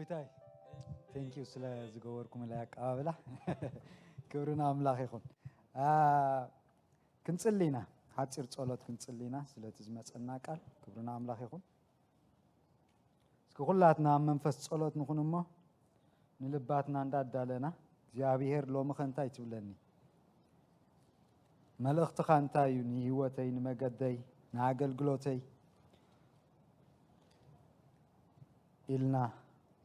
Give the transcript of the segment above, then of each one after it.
ጎይታይ፣ thank you ስለ ዝገበርኩምለይ ኣቀባብላ። ክብሪ ንኣምላኽ ይኹን። ኣ፣ ክንጽሊ ኢና። ሓጺር ጸሎት ክንጽሊ ኢና ስለቲ ዝመጸና ቃል። ክብሪ ንኣምላኽ ይኹን። እስኪ ኩላትና ኣብ መንፈስ ጸሎት ንኹን እሞ ንልባትና እንዳዳለና፣ እግዚኣብሔር ሎሚ ኸ እንታይ ትብለኒ? መልእኽትኻ እንታይ እዩ ንህይወተይ፣ ንመገደይ፣ ንኣገልግሎተይ? ኢልና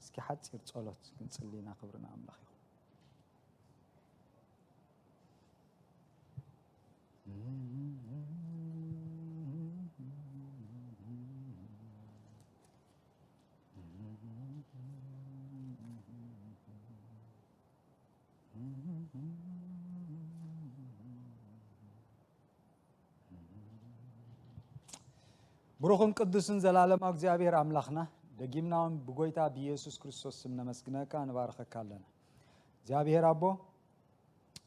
እስኪ ሓጺር ጸሎት ክንጽሊ ኢና። ክብሪ ንኣምላኽ ይኹን። ብሩኽን ቅዱስን ዘላለማዊ እግዚኣብሔር ኣምላኽና፣ ደጊምና እውን ብጎይታ ብኢየሱስ ክርስቶስ ስም ነመስግነካ፣ ንባርኸካ ኣለና። እግዚኣብሔር ኣቦ፣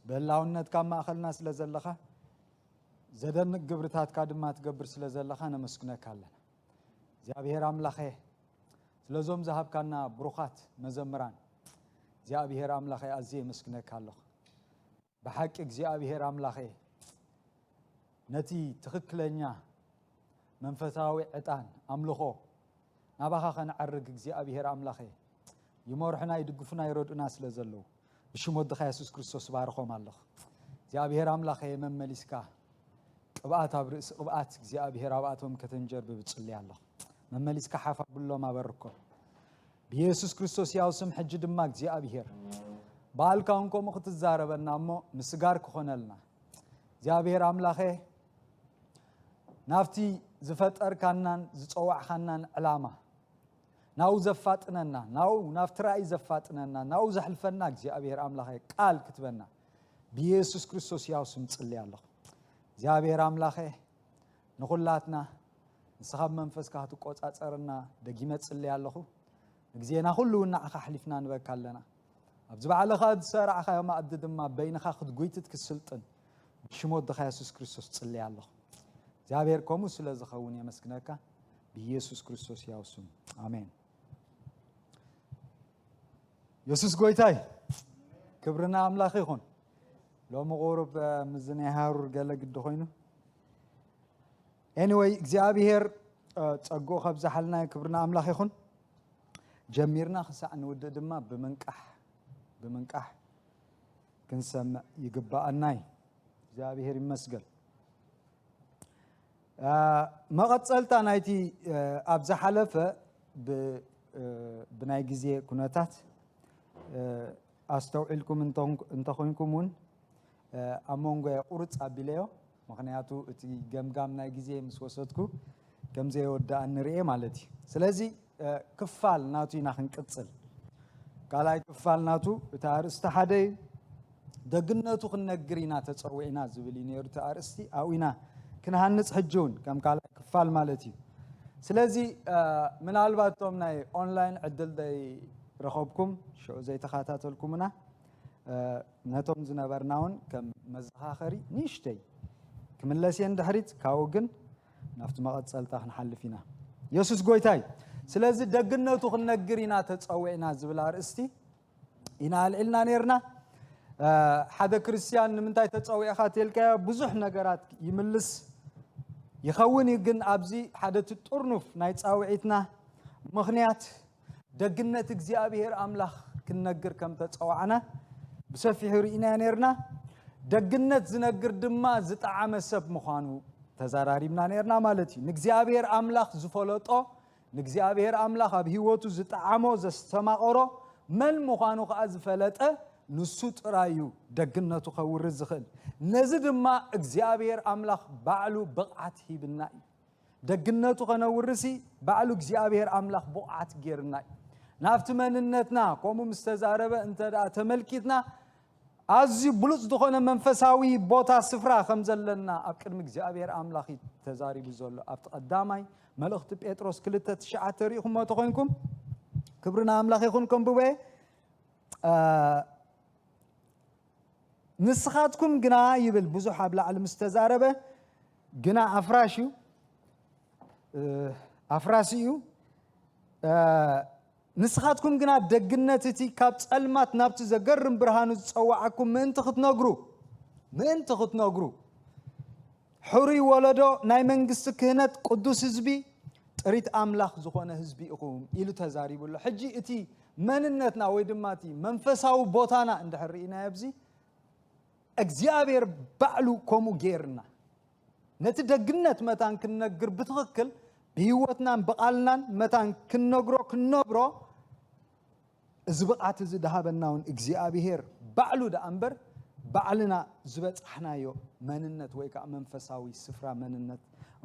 ብህላውነትካ ኣብ ማእኸልና ስለ ዘለኻ፣ ዘደንቕ ግብርታትካ ድማ ትገብር ስለ ዘለኻ ነመስግነካ ኣለና። እግዚኣብሔር ኣምላኸ፣ ስለዞም ዝሃብካና ብሩኻት መዘምራን፣ እግዚኣብሔር ኣምላኸ፣ ኣዝየ የመስግነካ ኣለኹ። ብሓቂ እግዚኣብሔር ኣምላኸ፣ ነቲ ትኽክለኛ መንፈሳዊ ዕጣን ኣምልኾ ናባኻ ከነዕርግ እግዚኣብሔር ኣምላኸ፣ ይመርሑና፣ ይድግፉና፣ ይረድኡና ስለ ዘለዉ፣ ብሽም ወድኻ የሱስ ክርስቶስ ባርኾም ኣለኹ። እግዚኣብሔር ኣምላኸ፣ መመሊስካ ቅብኣት ኣብ ርእሲ ቅብኣት እግዚኣብሔር ኣብኣቶም ከተንጀርብብ እጽሊ ኣለኹ። መመሊስካ ሓፍ ኣብሎም፣ ኣበርኮም። ብየሱስ ክርስቶስ ያው ስም ሕጂ ድማ እግዚኣብሔር፣ ባልካ እውን ከምኡ ክትዛረበና እሞ ምስጋር ክኾነልና። እግዚኣብሔር ኣምላኸ፣ ናብቲ ዝፈጠርካናን ዝጸዋዕኻናን ዕላማ ናብኡ ዘፋጥነና፣ ናብኡ፣ ናብቲ ራእይ ዘፋጥነና፣ ናብኡ ዘሕልፈና እግዚኣብሔር ኣምላኸ ቃል ክትበና ብየሱስ ክርስቶስ ያው ስም ጽሊ ኣለኹ። እግዚኣብሔር ኣምላኸ፣ ንኹላትና ንስኻ ብመንፈስካ ክትቆጻጸርና ደጊመ ጽሊ ኣለኹ። ንግዜና ኩሉ እውን ንዓኻ ኣሕሊፍና ንበካ ኣለና። ኣብዚ ባዕልኻ ዝሰራዕኻዮ መኣዲ ድማ በይንኻ ክትጉይትት ክትስልጥን ብሽም ወድኻ የሱስ ክርስቶስ ጽሊ ኣለኹ። እግዚኣብሔር ከምኡ ስለ ዝኸውን የመስግነካ። ብኢየሱስ ክርስቶስ ያው ስም፣ ኣሜን። የሱስ ጎይታይ፣ ክብርና ኣምላኽ ይኹን። ሎሚ ቁሩብ፣ እ፣ ምዝናይ ሃሩር ገለ ግዲ ኮይኑ። ኤኒወይ፣ እግዚኣብሔር፣ እ፣ ጸግኡ ከብዝሓልና፣ ክብርና ኣምላኽ ይኹን። ጀሚርና ክሳዕ ንውድእ ድማ ብምንቃሕ፣ ብምንቃሕ ክንሰምዕ ይግባኣና እዩ። እግዚኣብሔር ይመስገን። እ፣ መቐጸልታ ናይቲ፣ እ፣ ኣብ ዝሓለፈ ብ-፣ እ፣ ብናይ ግዜ ኩነታት፣ እ፣ ኣስተውዒልኩም እንተኹን-፣ እንተኾይንኩም እውን፣ እ፣ ኣብ መንጎ ቁርጽ ኣቢለዮ። ምኽንያቱ እቲ ገምጋም ናይ ግዜ ምስ ወሰድኩ ከም ዘይወድኣኒ ርእየ ማለት እዩ። ስለዚ፣ እ፣ ክፋል ናቱ ኢና ክንቅጽል። ካልኣይ ክፋል ናቱ፣ እቲ ኣርእስቲ ሓደ እዩ። ደግነቱ ክንነግር ኢና ተጸዊዕና ዝብል እዩ ነይሩ እቲ ኣርእስቲ። ኣብኡ ኢና ክንሃንጽ ሕጂ እውን ከም ካልኣይ ክፋል ማለት እዩ። ስለዚ፣ እ፣ ምናልባት እቶም ናይ ኦንላይን ዕድል ዘይረኸብኩም፣ ሽዑ ዘይተኸታተልኩምና፣ እ፣ ነቶም ዝነበርና እውን ከም መዘኻኸሪ ንእሽተይ ክምለስ እየ ንድሕሪት፣ ካብኡ ግን ናብቲ መቐጸልታ ክንሓልፍ ኢና። የሱስ ጎይታይ። ስለዚ ደግነቱ ክንነግር ኢና ተጸዊዕና ዝብል ኣርእስቲ ኢና ኣልዒልና ነይርና። እ፣ ሓደ ክርስትያን ንምንታይ ተጸዊዕኻ ተልካዮ ብዙሕ ነገራት ይምልስ ይኸውን እዩ፣ ግን ኣብዚ ሓደ እቲ ጥርኑፍ ናይ ጻውዒትና ምኽንያት ደግነት እግዚኣብሔር ኣምላኽ ክንነግር ከም ተጸዋዕና ብሰፊሑ ርኢናዮ ነይርና። ደግነት ዝነግር ድማ ዝጠዓመ ሰብ ምዃኑ ተዘራሪብና ነይርና ማለት እዩ። ንእግዚኣብሔር ኣምላኽ ዝፈለጦ፣ ንእግዚኣብሔር ኣምላኽ ኣብ ህይወቱ ዝጠዓሞ፣ ዘስተማቐሮ፣ መን ምዃኑ ከኣ ዝፈለጠ ንሱ ጥራይ እዩ ደግነቱ ከውርስ ዝኽእል። ነዚ ድማ እግዚኣብሔር ኣምላኽ ባዕሉ ብቕዓት ሂብና እዩ። ደግነቱ ከነውርሲ ባዕሉ እግዚኣብሔር ኣምላኽ ብቑዓት ጌርና እዩ። ናብቲ መንነትና ከምኡ ምስ ተዛረበ እንተ ደኣ ተመልኪትና፣ ኣዝዩ ብሉጽ ዝኾነ መንፈሳዊ ቦታ ስፍራ ከም ዘለና ኣብ ቅድሚ እግዚኣብሔር ኣምላኽ እዩ ተዛሪቡ ዘሎ። ኣብቲ ቀዳማይ መልእኽቲ ጴጥሮስ ክልተ ትሽዓተ ርኢኹሞ ተኾይንኩም፣ ክብሪ ንኣምላኽ ይኹን፣ ከንብቦ እየ። እ፣ ንስኻትኩም ግና ይብል፣ ብዙሕ ኣብ ላዕሊ ምስ ተዛረበ፣ ግና ኣፍራሽ እዩ፣ እ፣ ኣፍራሲ እዩ። እ፣ ንስኻትኩም ግና ደግነት እቲ ካብ ጸልማት ናብቲ ዘገርም ብርሃኑ ዝጸዋዓኩም ምእንቲ ክትነግሩ፣ ምእንቲ ክትነግሩ፣ ሕሩይ ወለዶ፣ ናይ መንግስቲ ክህነት፣ ቅዱስ ህዝቢ፣ ጥሪት ኣምላኽ ዝኾነ ህዝቢ ኢኹም ኢሉ ተዛሪቡ ኣሎ። ሕጂ እቲ መንነትና ወይ ድማ እቲ መንፈሳዊ ቦታና እንድሕር ርኢናዮ ኣብዚ፣ እግዚኣብሔር ባዕሉ ከምኡ ገይርና ነቲ ደግነት መታን ክንነግር ብትኽክል ብህይወትናን ብቓልናን መታን ክንነግሮ ክንነብሮ እዚ ብቕዓት እዚ ድሃበና እውን እግዚኣብሔር ባዕሉ ደኣ እምበር ባዕልና ዝበጻሕናዮ መንነት ወይ ከዓ መንፈሳዊ ስፍራ መንነት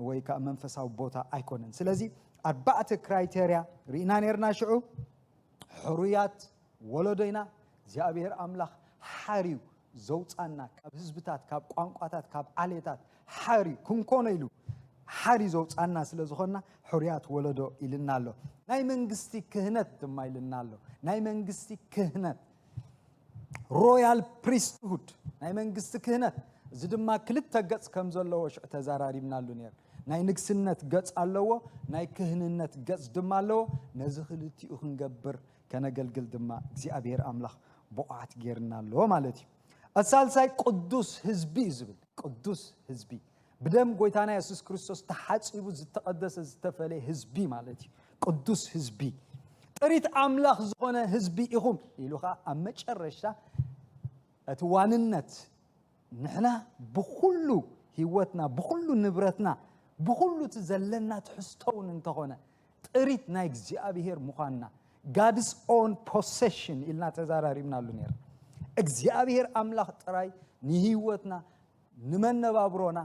ወይ ከዓ መንፈሳዊ ቦታ ኣይኮነን። ስለዚ ኣርባዕተ ክራይቴርያ ርኢና ነርና ሽዑ። ሕሩያት ወለዶ ኢና። እግዚኣብሔር ኣምላኽ ሓርዩ ዘውጻና ካብ ህዝብታት፣ ካብ ቋንቋታት፣ ካብ ዓሌታት ሓርዩ ክንኮኖ ኢሉ ሓርዩ ዘውጻና ስለ ዝኾንና ሕሩያት ወለዶ ኢልና ኣሎ። ናይ መንግስቲ ክህነት ድማ ኢልና ኣሎ። ናይ መንግስቲ ክህነት፣ ሮያል ፕሪስትሁድ፣ ናይ መንግስቲ ክህነት። እዚ ድማ ክልተ ገጽ ከም ዘለዎ ሽዑ ተዛራሪብናሉ ነይር። ናይ ንግስነት ገጽ ኣለዎ፣ ናይ ክህንነት ገጽ ድማ ኣለዎ። ነዚ ክልቲኡ ክንገብር ከነገልግል ድማ እግዚኣብሔር ኣምላኽ ብቑዓት ገይርና ኣለዎ ማለት እዩ። እቲ ሳልሳይ ቅዱስ ህዝቢ እዩ ዝብል። ቅዱስ ህዝቢ፣ ብደም ጎይታና የሱስ ክርስቶስ ተሓጺቡ ዝተቐደሰ ዝተፈለየ ህዝቢ ማለት እዩ። ቅዱስ ህዝቢ፣ ጥሪት ኣምላኽ ዝኾነ ህዝቢ ኢኹም ኢሉ ኸዓ ኣብ መጨረሻ እቲ ዋንነት ንሕና ብኹሉ ህይወትና፣ ብኹሉ ንብረትና፣ ብኹሉ እቲ ዘለና ትሕዝቶ እውን እንተኾነ ጥሪት ናይ እግዚኣብሔር ምዃንና፣ God's own possession ኢልና ተዛራሪብናሉ ነይር። እግዚኣብሔር ኣምላኽ ጥራይ ንህይወትና፣ ንመነባብሮና፣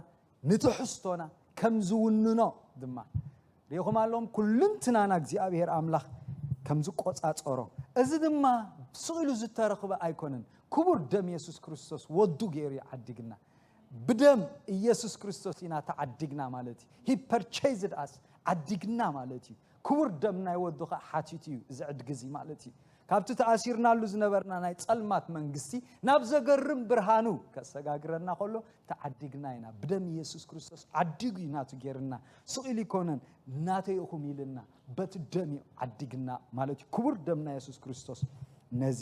ንትሕዝቶና ከም ዝውንኖ ድማ ሪኢኹም ኣለኹም። ኩልንትናና እግዚኣብሔር ኣምላኽ ከም ዝቆጻጸሮ፣ እዚ ድማ ስቕ ኢሉ ዝተረኽበ ኣይኮነን። ክቡር ደም የሱስ ክርስቶስ ወዱ ገይሩ እዩ ዓዲግና። ብደም ኢየሱስ ክርስቶስ ኢና ተዓዲግና ማለት እዩ። He purchased us፣ ዓዲግና ማለት እዩ። ክቡር ደም ናይ ወዱ ኸዓ ሓቲቱ እዩ እዚ ዕድጊ እዚ ማለት እዩ። ካብቲ ተኣሲርናሉ ዝነበርና ናይ ጸልማት መንግስቲ ናብ ዘገርም ብርሃኑ ከሰጋግረና ከሎ ተዓዲግና ኢና። ብደም ኢየሱስ ክርስቶስ ዓዲጉ እዩ ናቱ ገይርና። ስቕ ኢሉ ይኮነን፣ ናተይ ኢኹም ኢልና በቲ ደም እዩ ዓዲግና ማለት እዩ። ክቡር ደም ናይ የሱስ ክርስቶስ ነዚ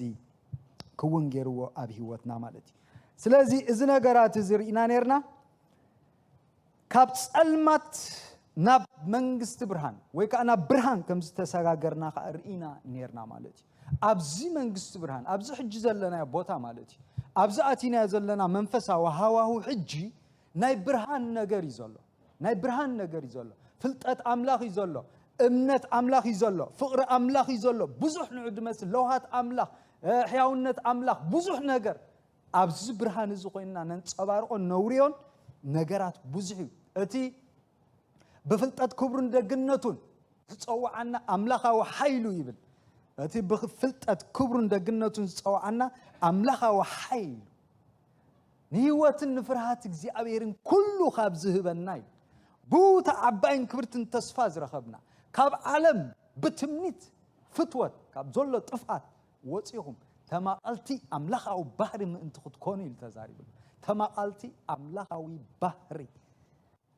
ክውን ገይርዎ ኣብ ህይወትና ማለት እዩ። ስለዚ እዚ ነገራት እዚ ርኢና ነርና። ካብ ጸልማት ናብ መንግስቲ ብርሃን ወይ ከዓ ናብ ብርሃን ከም ዝተሰጋገርና ከዓ ርኢና ነርና ማለት እዩ። ኣብዚ መንግስቲ ብርሃን፣ ኣብዚ ሕጂ ዘለናዮ ቦታ ማለት እዩ፣ ኣብዚ ኣቲናዮ ዘለና መንፈሳዊ ሃዋሁ ሕጂ ናይ ብርሃን ነገር እዩ ዘሎ። ናይ ብርሃን ነገር እዩ ዘሎ። ፍልጠት ኣምላኽ እዩ ዘሎ። እምነት ኣምላኽ እዩ ዘሎ። ፍቕሪ ኣምላኽ እዩ ዘሎ። ብዙሕ ንዑ ድመስል ለውሃት ኣምላኽ፣ እ፣ ሕያውነት ኣምላኽ፣ ብዙሕ ነገር ኣብዚ ብርሃን እዚ ኮይንና ነንጸባርቆን ነውርዮን ነገራት ብዙሕ እዩ። እቲ ብፍልጠት ክብሩን ደግነቱን ዝጸውዓና ኣምላኻዊ ሓይሉ ይብል። እቲ ብፍልጠት ክብሩን ደግነቱን ዝጸውዓና ኣምላኻዊ ሓይሉ ንህይወትን ንፍርሃት እግዚኣብሔርን ኩሉ ካብ ዝህበና እዩ። ብእታ ዓባይን ክብርትን ተስፋ ዝረኸብና፣ ካብ ዓለም ብትምኒት ፍትወት፣ ካብ ዘሎ ጥፍኣት ወፂኹም ተማቐልቲ ኣምላኻዊ ባህሪ ምእንቲ ክትኮኑ ኢሉ ተዛሪቡ። ተማቐልቲ ኣምላኻዊ ባህሪ።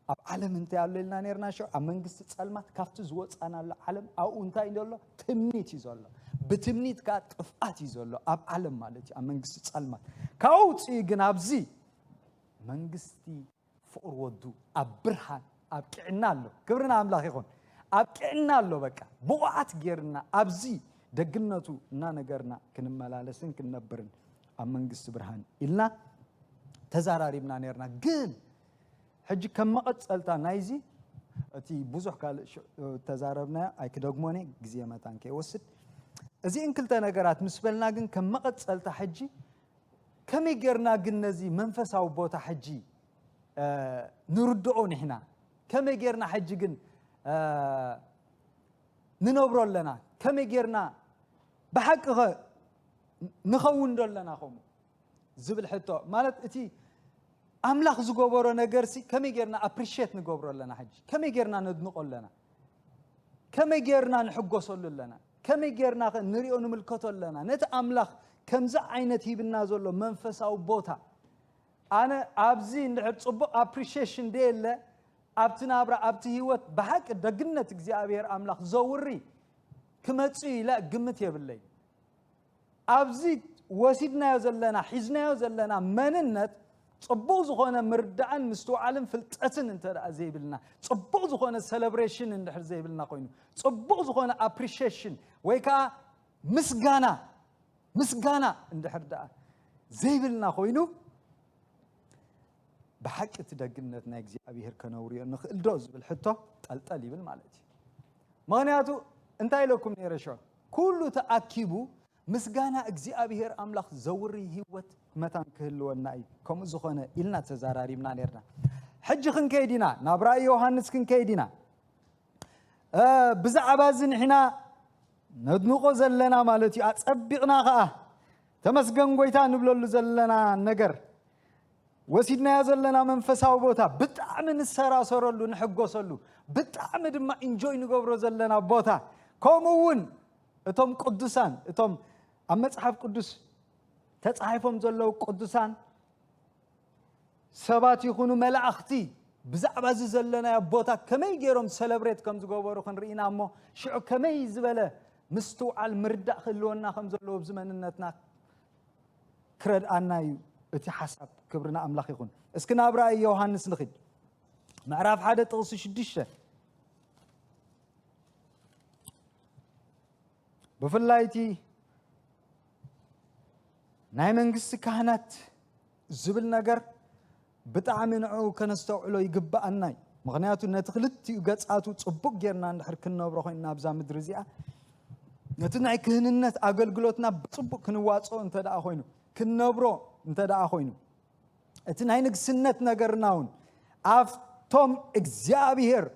ኣብ ዓለም እንታይ ኣሎ ኢልና ነርና? ሽዑ ኣብ መንግስቲ ጸልማት ካብቲ ዝወጻናሉ ዓለም ኣብኡ እንታይ ዘሎ? ትምኒት እዩ ዘሎ። ብትምኒት ከኣ ጥፍኣት እዩ ዘሎ ኣብ ዓለም ማለት እዩ፣ ኣብ መንግስቲ ጸልማት። ካብኡ ውጽኢ ግን ኣብዚ መንግስቲ ፍቕሪ ወዱ ኣብ ብርሃን ኣብቂዕና ኣሎ። ክብሪ ንኣምላኽ ይኹን። ኣብቂዕና ኣሎ። በቃ ብቑዓት ጌርና ኣብዚ ደግነቱ እናነገርና ክንመላለስን ክንነብርን ኣብ መንግስቲ ብርሃን ኢልና ተዛራሪብና ነርና። ግን ሕጂ ከም መቐጸልታ ናይዚ እቲ ብዙሕ ካልእ ሽ-፣ ተዛረብናዮ ኣይክደግሞን እየ፣ ግዜ መታን ከይወስድ። እዚእን ክልተ ነገራት ምስ በልና ግን ከም መቐጸልታ ሕጂ ከመይ ጌርና ግን ነዚ መንፈሳዊ ቦታ ሕጂ፣ እ፣ ንርድኦ ንሕና? ከመይ ጌርና ሕጂ ግን፣ እ፣ ንነብሮ ኣለና? ከመይ ጌርና ብሓቂ ኸ ንኸውን ዶ ኣለና ከምኡ? ዝብል ሕቶ፣ ማለት እቲ ኣምላኽ ዝገበሮ ነገርሲ ከመይ ጌርና ኣፕሪሼት ንገብሮ ኣለና? ሕጂ ከመይ ጌርና ነድንቆ ኣለና? ከመይ ጌርና ንሕጎሰሉ ኣለና? ከመይ ጌርና ኸ ንሪኦ ንምልከቶ ኣለና? ነቲ ኣምላኽ ከምዚ ዓይነት ሂብና ዘሎ መንፈሳዊ ቦታ፣ ኣነ ኣብዚ እንድሕር ጽቡቕ ኣፕሪሼሽን ደየለ፣ ኣብቲ ናብራ፣ ኣብቲ ህይወት ብሓቂ ደግነት እግዚኣብሔር ኣምላኽ ዘውሪ ክመጽእ ኢለ ግምት የብለይ። ኣብዚ ወሲድናዮ ዘለና፣ ሒዝናዮ ዘለና መንነት ጽቡቕ ዝኾነ ምርዳእን ምስትውዓልን ፍልጠትን እንተ ደኣ ዘይብልና፣ ጽቡቕ ዝኾነ ሰለብሬሽን እንድሕር ዘይብልና ኮይኑ፣ ጽቡቕ ዝኾነ ኣፕሪሺየሽን ወይ ከዓ ምስጋና ምስጋና እንድሕር ደኣ ዘይብልና ኮይኑ፣ ብሓቂ እቲ ደግነት ናይ እግዚኣብሔር ከነውርዮ ንኽእል ዶ ዝብል ሕቶ ጠልጠል ይብል ማለት እዩ። ምኽንያቱ እንታይ ኢለኩም ነይረ? ሸ ኩሉ ተኣኪቡ ምስጋና እግዚኣብሔር ኣምላኽ ዘውሪ ህይወት መታን ክህልወና እዩ። ከምኡ ዝኾነ ኢልና ተዛራሪብና ነርና። ሕጂ ክንከይድ ኢና፣ ናብ ራእይ ዮሃንስ ክንከይድ ኢና። ብዛዕባ እዚ ንሕና ነድንቆ ዘለና ማለት እዩ። ኣጸቢቕና ኸዓ ተመስገን ጎይታ ንብለሉ ዘለና ነገር፣ ወሲድናዮ ዘለና መንፈሳዊ ቦታ ብጣዕሚ ንሰራሰረሉ፣ ንሕጎሰሉ፣ ብጣዕሚ ድማ ኢንጆይ ንገብሮ ዘለና ቦታ፣ ከምኡ እውን እቶም ቅዱሳን፣ እቶም ኣብ መጽሓፍ ቅዱስ ተጻሒፎም ዘለዉ ቅዱሳን ሰባት ይኹኑ መላእኽቲ ብዛዕባ እዚ ዘለናዮ ቦታ ከመይ ገይሮም ሰለብሬት ከም ዝገበሩ ክንርኢ ኢና እሞ፣ ሽዑ ከመይ ዝበለ ምስትውዓል ምርዳእ ክህልወና ከም ዘለዎ ኣብዚ መንነትና ክረድኣና እዩ እቲ ሓሳብ። ክብሪ ንኣምላኽ ይኹን። እስኪ ናብ ራእይ ዮሃንስ ንኺድ። ምዕራፍ ሓደ ጥቕሲ ሽዱሽተ። ብፍላይ እቲ ናይ መንግስቲ ካህናት ዝብል ነገር ብጣዕሚ ንዕኡ ከነስተውዕሎ ይግብኣና እዩ። ምኽንያቱ ነቲ ክልቲኡ ገጻቱ ጽቡቕ ጌርና እንድሕር ክንነብሮ ኮይንና ኣብዛ ምድሪ እዚኣ፣ ነቲ ናይ ክህንነት ኣገልግሎትና ብጽቡቕ ክንዋጽኦ እንተ ደኣ ኮይኑ፣ ክንነብሮ እንተ ደኣ ኮይኑ፣ እቲ ናይ ንግስነት ነገርና እውን ኣብቶም እግዚኣብሔር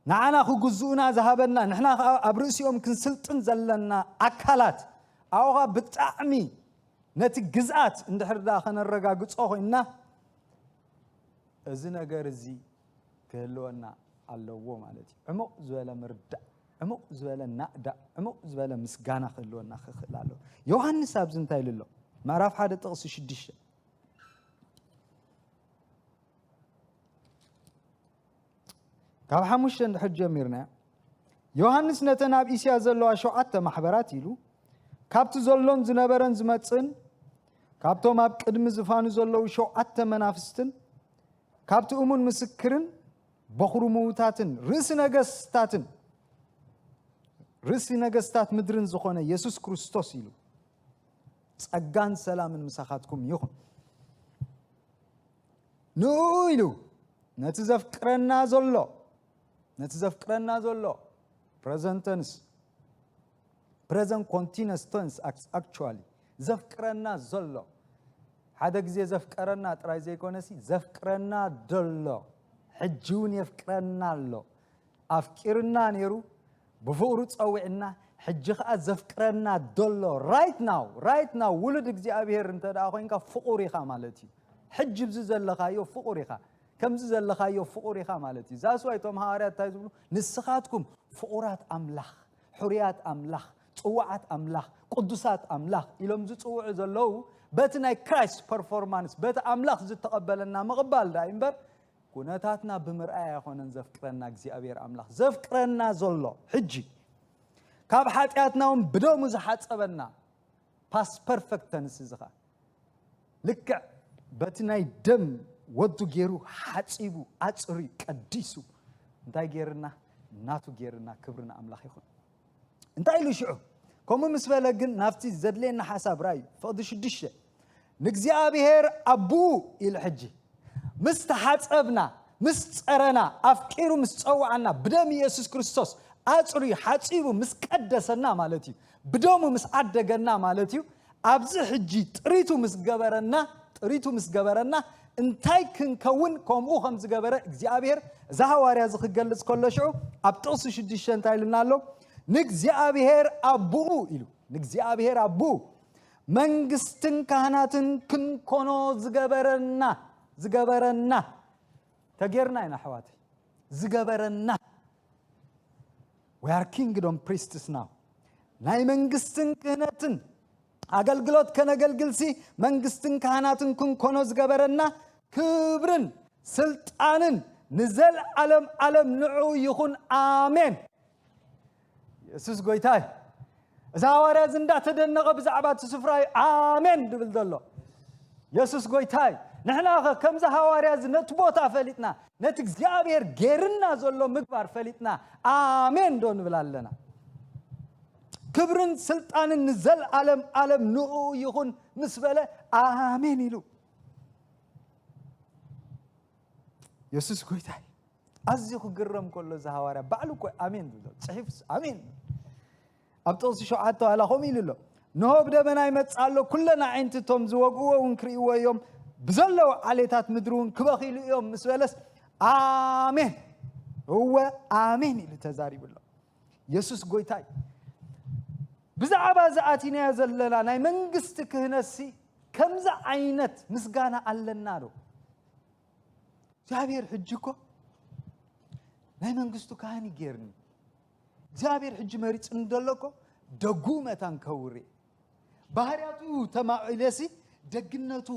ንዓና ክግዝኡና ዝሃበና፣ ንሕና ኸዓ ኣብ ርእሲኦም ክንስልጥን ዘለና ኣካላት፣ ኣብኡ ኸዓ ብጣዕሚ ነቲ ግዝኣት እንድሕር ደኣ ኸነረጋግጾ ኮይንና፣ እዚ ነገር እዚ ክህልወና ኣለዎ ማለት እዩ። ዕሙቕ ዝበለ ምርዳእ፣ ዕሙቕ ዝበለ ናእዳ፣ ዕሙቕ ዝበለ ምስጋና ክህልወና ክኽእል ኣለዎ። ዮሃንስ ኣብዚ እንታይ ኢሉ ኣሎ? ምዕራፍ ሓደ ጥቕሲ ሽዱሽተ። ካብ ሓሙሽተ እንድሕር ጀሚርና፣ ዮሃንስ ነተን ኣብ እስያ ዘለዋ ሸውዓተ ማሕበራት ኢሉ፣ ካብቲ ዘሎን ዝነበረን ዝመጽእን፣ ካብቶም ኣብ ቅድሚ ዝፋኑ ዘለዉ ሸውዓተ መናፍስትን፣ ካብቲ እሙን ምስክርን በኹሪ ምዉታትን ርእሲ ነገስታትን፣ ርእሲ ነገስታት ምድርን ዝኾነ የሱስ ክርስቶስ ኢሉ፣ ጸጋን ሰላምን ምሳኻትኩም ይኹን። ንኡ ኢሉ ነቲ ዘፍቅረና ዘሎ፣ ነቲ ዘፍቅረና ዘሎ፣ ፕረዘንት ተንስ፣ ፕረዘንት ኮንቲነስ ተንስ፣ ኣክቹዋሊ፣ ዘፍቅረና ዘሎ፣ ሓደ ግዜ ዘፍቀረና ጥራይ ዘይኮነሲ፣ ዘፍቅረና ደሎ፣ ሕጂ እውን የፍቅረና ኣሎ። ኣፍቂርና ነይሩ፣ ብፍቕሩ ጸዊዕና፣ ሕጂ ኸኣ ዘፍቅረና ደሎ፣ ራይት ናው፣ ራይት ናው፣ ውሉድ እግዚኣብሔር እንተ ደኣ ኮይንካ ፍቑር ኢኻ ማለት እዩ። ሕጂ ብዚ ዘለኻዮ ፍቑር ኢኻ፣ ከምዚ ዘለኻዮ ፍቑር ኢኻ ማለት እዩ። ዛስዋይ እቶም ሃዋርያት እንታይ ዝብሉ? ንስኻትኩም ፍቑራት ኣምላኽ፣ ሕሩያት ኣምላኽ፣ ጽዋዓት ኣምላኽ፣ ቅዱሳት ኣምላኽ ኢሎም ዝጽውዑ ዘለዉ፣ በቲ ናይ ክራይስት ፐርፎርማንስ፣ በቲ ኣምላኽ ዝተቐበለና ምቕባል ደኣ እምበር፣ ኩነታትና ብምርኣይ ኣይኮነን ዘፍቅረና እግዚኣብሔር ኣምላኽ። ዘፍቅረና ዘሎ ሕጂ፣ ካብ ሓጢኣትና እውን ብደሙ ዝሓጸበና፣ ፓስት ፐርፌክት ተንስ እዚ ኸኣ ልክዕ በቲ ናይ ደም ወዱ ገይሩ ሓጺቡ፣ ኣጽርዩ፣ ቀዲሱ፣ እንታይ ገይርና? ናቱ ገይርና። ክብሪ ንኣምላኽ ይኹን። እንታይ ኢሉ ሽዑ? ከምኡ ምስ በለ ግን ናብቲ ዘድልየና ሓሳብ ርኣዩ። ፍቕዲ ሽዱሽተ፣ ንእግዚኣብሔር ኣቦኡ ኢሉ ሕጂ ምስ ተሓጸብና፣ ምስ ጸረና፣ ኣፍቂሩ ምስ ጸውዓና፣ ብደም ኢየሱስ ክርስቶስ ኣጽርዩ ሓጺቡ ምስ ቀደሰና ማለት እዩ። ብደሙ ምስ ዓደገና ማለት እዩ። ኣብዚ ሕጂ ጥሪቱ ምስ ገበረና፣ ጥሪቱ ምስ ገበረና እንታይ ክንከውን ከምኡ ከም ዝገበረ እግዚኣብሔር እዛ ሃዋርያ እዚ ክገልጽ ከሎ ሽዑ ኣብ ጥቕሲ ሽዱሽተ እንታይ ኢሉና ኣሎ? ንእግዚኣብሔር ኣቦኡ ኢሉ፣ ንእግዚኣብሔር ኣቦኡ መንግስትን ካህናትን ክንኮኖ ዝገበረና፣ ዝገበረና። ተጌርና ኢና ኣሕዋተይ፣ ዝገበረና። We are kingdom priests now። ናይ መንግስትን ክህነትን ኣገልግሎት ከነገልግልሲ መንግስትን ካህናትን ክንኮኖ ዝገበረና ክብርን ስልጣንን ንዘለዓለም ዓለም ንዕኡ ይኹን። ኣሜን። የሱስ ጎይታይ። እዚ ሃዋርያ እዚ እንዳተደነቐ ብዛዕባ እቲ ስፍራ እዩ ኣሜን ድብል ዘሎ። የሱስ ጎይታይ። ንሕና ኸ ከምዚ ሃዋርያ እዚ ነቲ ቦታ ፈሊጥና፣ ነቲ እግዚኣብሔር ጌርና ዘሎ ምግባር ፈሊጥና ኣሜን ዶ ንብል ኣለና? ክብርን ስልጣንን ንዘለኣለም ኣለም ንኡ ይኹን ምስ በለ ኣሜን ኢሉ። የሱስ ጎይታይ። ኣዝዩ ክግረም ከሎ እዚ ሃዋርያ ባዕሉ እኮ ኣሜን ዝብሎ ጽሒፉስ ኣሜን። ኣብ ጥቕሲ ሸውዓተ ዋላ ከምኡ ኢሉ ኣሎ። ንሆ ብደበና ይመጽእ ኣሎ፣ ኩለን ኣዒንቲ እቶም ዝወግእዎ እውን ክርእይዎ እዮም፣ ብዘለዉ ዓሌታት ምድሪ እውን ክበኽይሉ እዮም ምስ በለስ ኣሜን፣ እወ ኣሜን ኢሉ ተዛሪቡ ኣሎ። የሱስ ጎይታይ። ብዛዕባ እዚ ኣቲናዮ ዘለና ናይ መንግስቲ ክህነትሲ ከምዚ ዓይነት ምስጋና ኣለና ዶ? እግዚኣብሔር ሕጂ እኮ ናይ መንግስቱ ካህን ይገርኒ። እግዚኣብሔር ሕጂ መሪጽ እንደሎ እኮ ደጉ መታን ከውሪ ባህርያቱ ተማቒለሲ ደግነቱ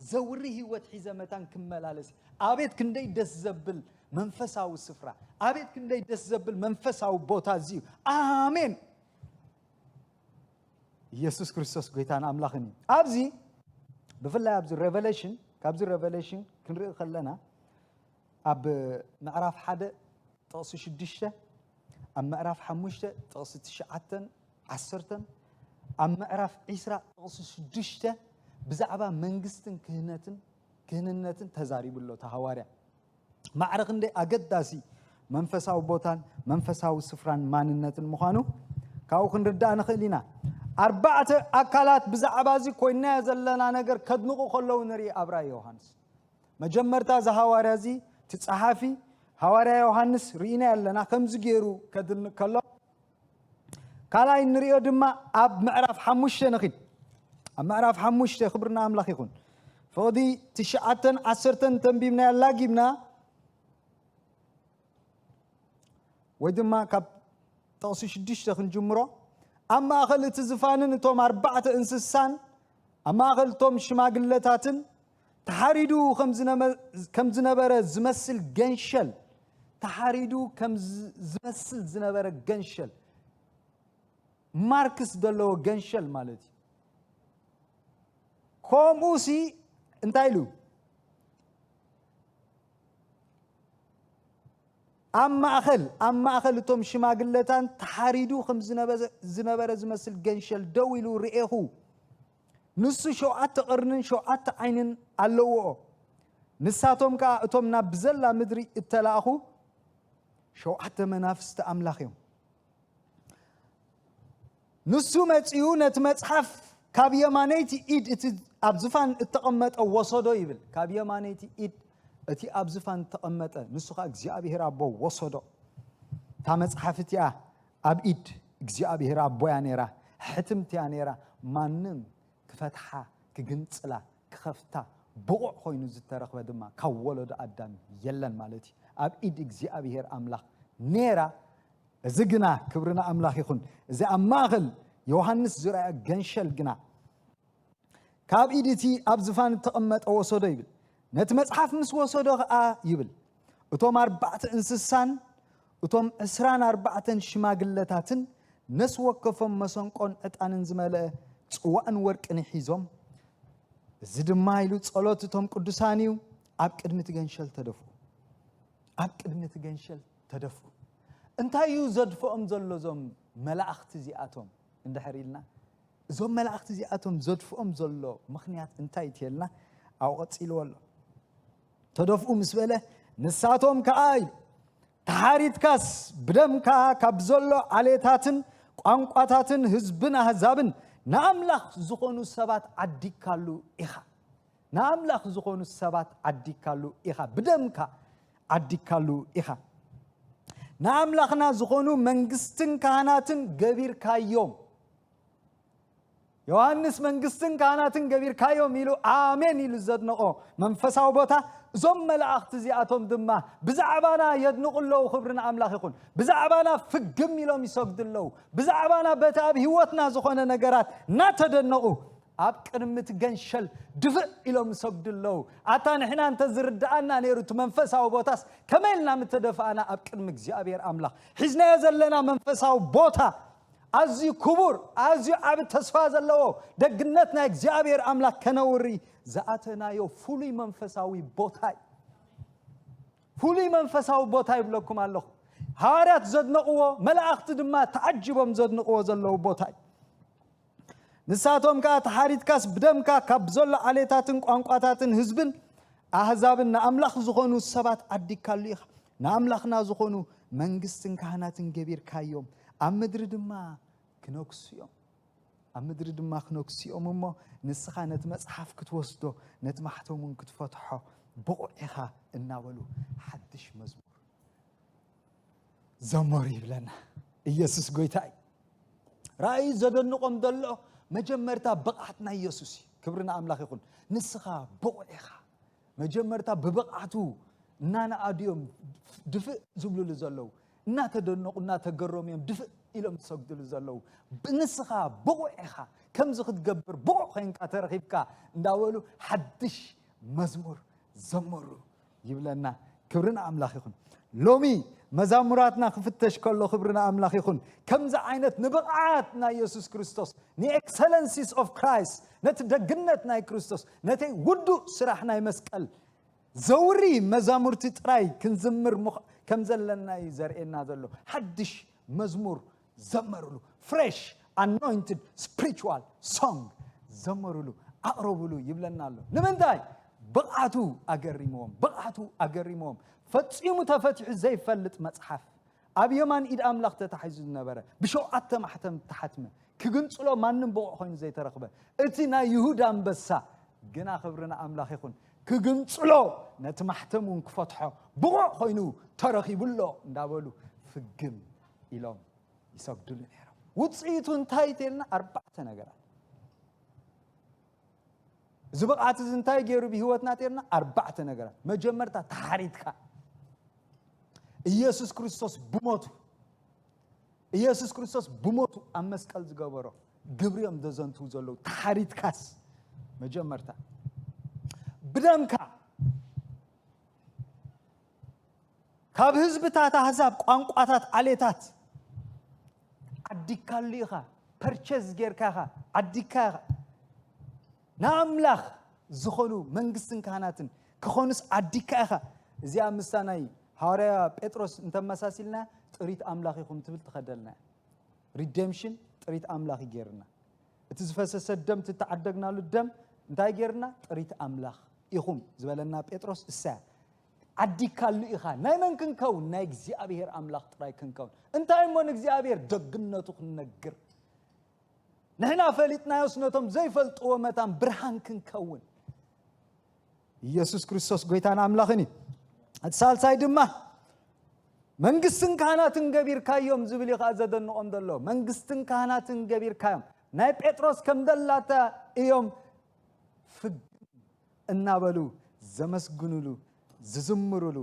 ዘውሪ ህይወት ሒዘ መታን ክመላለስ። ኣቤት ክንደይ ደስ ዘብል መንፈሳዊ ስፍራ፣ ኣቤት ክንደይ ደስ ዘብል መንፈሳዊ ቦታ እዚ እዩ። ኣሜን። ኢየሱስ ክርስቶስ ጎይታን ኣምላኽን እዩ። ኣብዚ ብፍላይ ኣብዚ ሬቨሌሽን፣ ካብዚ ሬቨሌሽን ክንርኢ ከለና ኣብ ምዕራፍ ሓደ ጥቕሲ ሽዱሽተ፣ ኣብ ምዕራፍ ሓሙሽተ ጥቕሲ ትሽዓተን ዓሰርተን፣ ኣብ ምዕራፍ ዒስራ ጥቕሲ ሽዱሽተ ብዛዕባ መንግስትን ክህነትን ክህንነትን ተዛሪቡ ኣሎ እቲ ሃዋርያ። ማዕረ ክንደይ ኣገዳሲ መንፈሳዊ ቦታን መንፈሳዊ ስፍራን ማንነትን ምዃኑ ካብኡ ክንርዳእ ንኽእል ኢና። ኣርባዕተ ኣካላት ብዛዕባ እዚ ኮይናዮ ዘለና ነገር ከድንቑ ከለዉ ንርኢ ኣብ ራእይ ዮሃንስ። መጀመርታ እዚ ሃዋርያ እዚ እቲ ጸሓፊ ሃዋርያ ዮሃንስ ርኢናዮ ኣለና ከምዚ ገይሩ ከድንቕ ከሎ ካልኣይ እንሪኦ ድማ ኣብ ምዕራፍ ሓሙሽተ ንኺድ። ኣብ ምዕራፍ ሓሙሽተ ክብርና ኣምላኽ ይኹን። ፍቕዲ ትሽዓተን ዓሰርተን ተንቢብና ኣላጊብና ወይ ድማ ካብ ጥቕሲ ሽዱሽተ ክንጅምሮ። ኣብ ማእኸል እቲ ዝፋንን እቶም ኣርባዕተ እንስሳን ኣብ ማእኸል እቶም ሽማግለታትን ተሓሪዱ ከም ዝነበረ ዝመስል ገንሸል፣ ተሓሪዱ ከም ዝመስል ዝነበረ ገንሸል፣ ማርክስ ዘለዎ ገንሸል ማለት እዩ። ከምኡ ሲ እንታይ ኢሉ? ኣብ ማእኸል ኣብ ማእኸል እቶም ሽማግለታን ተሓሪዱ ከም ዝነበረ ዝመስል ገንሸል ደው ኢሉ ርኤኹ። ንሱ ሸውዓተ ቐርንን ሸውዓተ ዓይንን ኣለውኦ። ንሳቶም ከኣ እቶም ናብ ብዘላ ምድሪ እተላእኹ ሸውዓተ መናፍስቲ ኣምላኽ እዮም። ንሱ መጺኡ ነቲ መጽሓፍ ካብ የማነይቲ ኢድ እቲ ኣብ ዝፋን እተቐመጠ ወሰዶ ይብል። ካብ የማነይቲ ኢድ እቲ ኣብ ዝፋን እተቐመጠ ንሱ ኸኣ እግዚኣብሔር ኣቦ ወሰዶ። እታ መጽሓፍ እቲኣ ኣብ ኢድ እግዚኣብሔር ኣቦያ ነይራ፣ ሕትምትያ ነይራ። ማንም ክፈትሓ፣ ክግንጽላ፣ ክኸፍታ ብቑዕ ኮይኑ ዝተረኽበ ድማ ካብ ወለዶ ኣዳም የለን ማለት እዩ። ኣብ ኢድ እግዚኣብሔር ኣምላኽ ነይራ። እዚ ግና ክብሪ ንኣምላኽ ይኹን። እዚ ኣብ ማእኸል ዮሃንስ ዝረኣ ገንሸል ግና ካብ ኢድ እቲ ኣብ ዝፋን እተቐመጠ ወሰዶ ይብል። ነቲ መጽሓፍ ምስ ወሰዶ ኸኣ ይብል፣ እቶም ኣርባዕተ እንስሳን እቶም ዕስራን ኣርባዕተን ሽማግለታትን ነፍሲ ወከፎም መሰንቆን ዕጣንን ዝመልአ ጽዋእን ወርቅን ሒዞም፣ እዚ ድማ ኢሉ ጸሎት እቶም ቅዱሳን እዩ፣ ኣብ ቅድሚ እቲ ገንሸል ተደፍኡ። ኣብ ቅድሚ እቲ ገንሸል ተደፍኡ። እንታይ እዩ ዘድፍኦም ዘሎ እዞም መላእኽቲ እዚኣቶም እንድሕር ኢልና፣ እዞም መላእኽቲ እዚኣቶም ዘድፍኦም ዘሎ ምኽንያት እንታይ እዩ ተልና ኣብኡ ቀጺልዎ ኣሎ። ተደፍኡ ምስ በለ ንሳቶም ከኣ ኢሉ ተሓሪድካስ ብደምካ ካብ ዘሎ ዓሌታትን ቋንቋታትን ህዝብን ኣህዛብን ንኣምላኽ ዝኾኑ ሰባት ዓዲግካሉ ኢኻ። ንኣምላኽ ዝኾኑ ሰባት ዓዲግካሉ ኢኻ። ብደምካ ዓዲግካሉ ኢኻ። ንኣምላኽና ዝኾኑ መንግስትን ካህናትን ገቢርካዮም። ዮሃንስ መንግስትን ካህናትን ገቢርካዮም ኢሉ ኣሜን ኢሉ ዘድነቖ መንፈሳዊ ቦታ፣ እዞም መላእኽቲ እዚኣቶም ድማ ብዛዕባና የድንቑ ኣለዉ። ክብሪ ንኣምላኽ ይኹን። ብዛዕባና ፍግም ኢሎም ይሰግዱ ኣለዉ። ብዛዕባና በቲ ኣብ ህይወትና ዝኾነ ነገራት እናተደነቑ ኣብ ቅድሚ እቲ ገንሸል ድፍእ ኢሎም ይሰግዱ ኣለዉ። ኣታ ንሕና እንተ ዝርድኣና ነይሩ እቲ መንፈሳዊ ቦታስ ከመይ ኢልና ምተደፋእና ኣብ ቅድሚ እግዚኣብሔር ኣምላኽ። ሒዝናዮ ዘለና መንፈሳዊ ቦታ ኣዝዩ ክቡር፣ ኣዝዩ ዓቢ ተስፋ ዘለዎ ደግነት ናይ እግዚኣብሔር ኣምላኽ ከነውሪ ዝኣተናዮ ፍሉይ መንፈሳዊ ቦታ እዩ። ፍሉይ መንፈሳዊ ቦታ ይብለኩም ኣለኹ። ሃዋርያት ዘድነቕዎ፣ መላእኽቲ ድማ ተዓጅቦም ዘድንቕዎ ዘለዉ ቦታ እዩ። ንሳቶም ከኣ ተሓሪድካስ ብደምካ ካብ ዘሎ ዓሌታትን ቋንቋታትን ህዝብን ኣህዛብን ንኣምላኽ ዝኾኑ ሰባት ዓዲግካሉ ኢኻ። ንኣምላኽና ዝኾኑ መንግስትን ካህናትን ገቢርካዮም፣ ኣብ ምድሪ ድማ ክነግሱ እዮም። ኣብ ምድሪ ድማ ክነግሱ እዮም እሞ ንስኻ ነቲ መጽሓፍ ክትወስዶ፣ ነቲ ማሕተም እውን ክትፈትሖ ብቑዕ ኢኻ እናበሉ ሓድሽ መዝሙር ዘመሩ ይብለና። ኢየሱስ ጎይታ እዩ። ራእዩ ዘደንቖም ዘሎ መጀመርታ ብቕዓት ናይ ኢየሱስ እዩ። ክብሪ ንኣምላኽ ይኹን። ንስኻ ብቑዕ ኢኻ። መጀመርታ ብብቕዓቱ እናነኣዱ እዮም ድፍእ ዝብሉሉ ዘለዉ። እናተደነቑ እናተገረሙ እዮም ድፍእ ኢሎም ዝሰግድሉ ዘለዉ። ንስኻ ብቑዕ ኢኻ፣ ከምዚ ክትገብር ብቑዕ ኮይንካ ተረኺብካ እንዳበሉ ሓድሽ መዝሙር ዘመሩ ይብለና። ክብሪ ንኣምላኽ ይኹን። ሎሚ መዛሙራትና ክፍተሽ ከሎ ክብሪ ንኣምላኽ ይኹን። ከምዚ ዓይነት ንብቕዓት ናይ የሱስ ክርስቶስ፣ ንኤክሰለንሲስ ኦፍ ክራይስት፣ ነቲ ደግነት ናይ ክርስቶስ፣ ነቲ ውዱእ ስራሕ ናይ መስቀል ዘውሪ መዛሙርቲ ጥራይ ክንዝምር ምኽ-፣ ከም ዘለና እዩ ዘርእየና ዘሎ። ሓድሽ መዝሙር ዘመሩሉ፣ ፍሬሽ ኣኖይንትድ ስፕሪቹዋል ሶንግ ዘመሩሉ፣ ኣቕረቡሉ ይብለና ኣሎ። ንምንታይ? ብቕዓቱ ኣገሪምዎም፣ ብቕዓቱ ኣገሪምዎም። ፈጺሙ ተፈቲሑ ዘይፈልጥ መጽሓፍ፣ ኣብ የማን ኢድ ኣምላኽ ተታሒዙ ዝነበረ፣ ብሸውዓተ ማሕተም ተሓትመ፣ ክግንጽሎ ማንም ብቑዕ ኮይኑ ዘይተረኽበ፣ እቲ ናይ ይሁዳ ኣንበሳ፣ ግና ክብሪ ንኣምላኽ ይኹን፣ ክግንጽሎ፣ ነቲ ማሕተም እውን ክፈትሖ ብቑዕ ኮይኑ ተረኺቡ ኣሎ እንዳበሉ ፍግም ኢሎም ይሰግድሉ ነይሮም። ውጽኢቱ እንታይ ተልና? ኣርባዕተ ነገራት። እዚ ብቕዓት እዚ እንታይ ገይሩ ብህይወትና ተልና? ኣርባዕተ ነገራት። መጀመርታ ተሓሪድካ። ኢየሱስ ክርስቶስ ብሞቱ፣ ኢየሱስ ክርስቶስ ብሞቱ ኣብ መስቀል ዝገበሮ ግብሪ እዮም ዘዘንትዉ ዘለዉ። ተሓሪድካስ መጀመርታ ብደምካ ካብ ህዝብታት ኣህዛብ፣ ቋንቋታት፣ ዓሌታት ዓዲግካሉ ኢኻ። ፐርቸዝ ጌርካ ኢኻ፣ ዓዲግካ ኢኻ። ንኣምላኽ ዝኾኑ መንግስትን ካህናትን ክኾኑስ ዓዲግካ ኢኻ። እዚኣ ምስታ ናይ ሃዋርያ ጴጥሮስ እንተመሳሲልና፣ ጥሪት ኣምላኽ ኢኹም ትብል ትኸደልና። ሪደምሽን ጥሪት ኣምላኽ እዩ ጌርና። እቲ ዝፈሰሰ ደም ትተዓደግናሉ ደም እንታይ ጌርና? ጥሪት ኣምላኽ ኢኹም ዝበለና ጴጥሮስ እሳያ። ዓዲግካሉ ኢኻ። ናይ መን ክንከውን? ናይ እግዚኣብሔር ኣምላኽ ጥራይ ክንከውን። እንታይ እሞ ንእግዚኣብሔር ደግነቱ ክንነግር? ንሕና ፈሊጥናዮስ ነቶም ዘይፈልጥዎ መታን ብርሃን ክንከውን። ኢየሱስ ክርስቶስ ጎይታን ኣምላኽን እዩ። እቲ ሳልሳይ ድማ መንግስትን ካህናትን ገቢርካዮም ዝብል እዩ ከኣ ዘደንቖም ዘሎ። መንግስትን ካህናትን ገቢርካዮም። ናይ ጴጥሮስ ከም ደላታ እዮም ፍግ እናበሉ ዘመስግኑሉ፣ ዝዝምሩሉ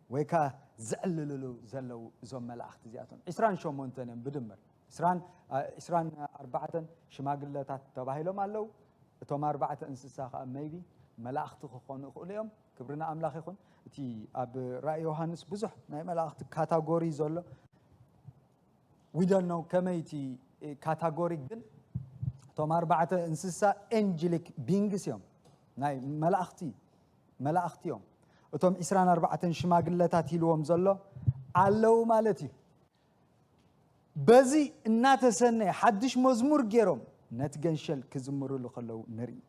ወይ ከኣ ዝዕልልሉ ዘለዉ እዞም መላእኽቲ እዚኣቶም። ዒስራን ሸሞንተን እዮም ብድምር። ዒስራን፣ አ፣ ዒስራን ኣርባዕተን ሽማግለታት ተባሂሎም ኣለዉ። እቶም ኣርባዕተ እንስሳ ከኣ maybe መላእኽቲ ክኾኑ ይኽእሉ እዮም። ክብሪ ንኣምላኽ ይኹን። እቲ ኣብ ራእይ ዮሃንስ ብዙሕ ናይ መላእኽቲ ካታጎሪ ዘሎ። We don't know ከመይ እቲ ካታጎሪ፣ ግን እቶም ኣርባዕተ እንስሳ ኤንጅሊክ ቢንግስ እዮም። ናይ መላእኽቲ፣ መላእኽቲ እዮም። እቶም ዒስራን ኣርባዕተን ሽማግለታት ኢልዎም ዘሎ ኣለዉ ማለት እዩ። በዚ እናተሰነየ ሓድሽ መዝሙር ገይሮም ነቲ ገንሸል ክዝምሩሉ ከለዉ ንርኢ።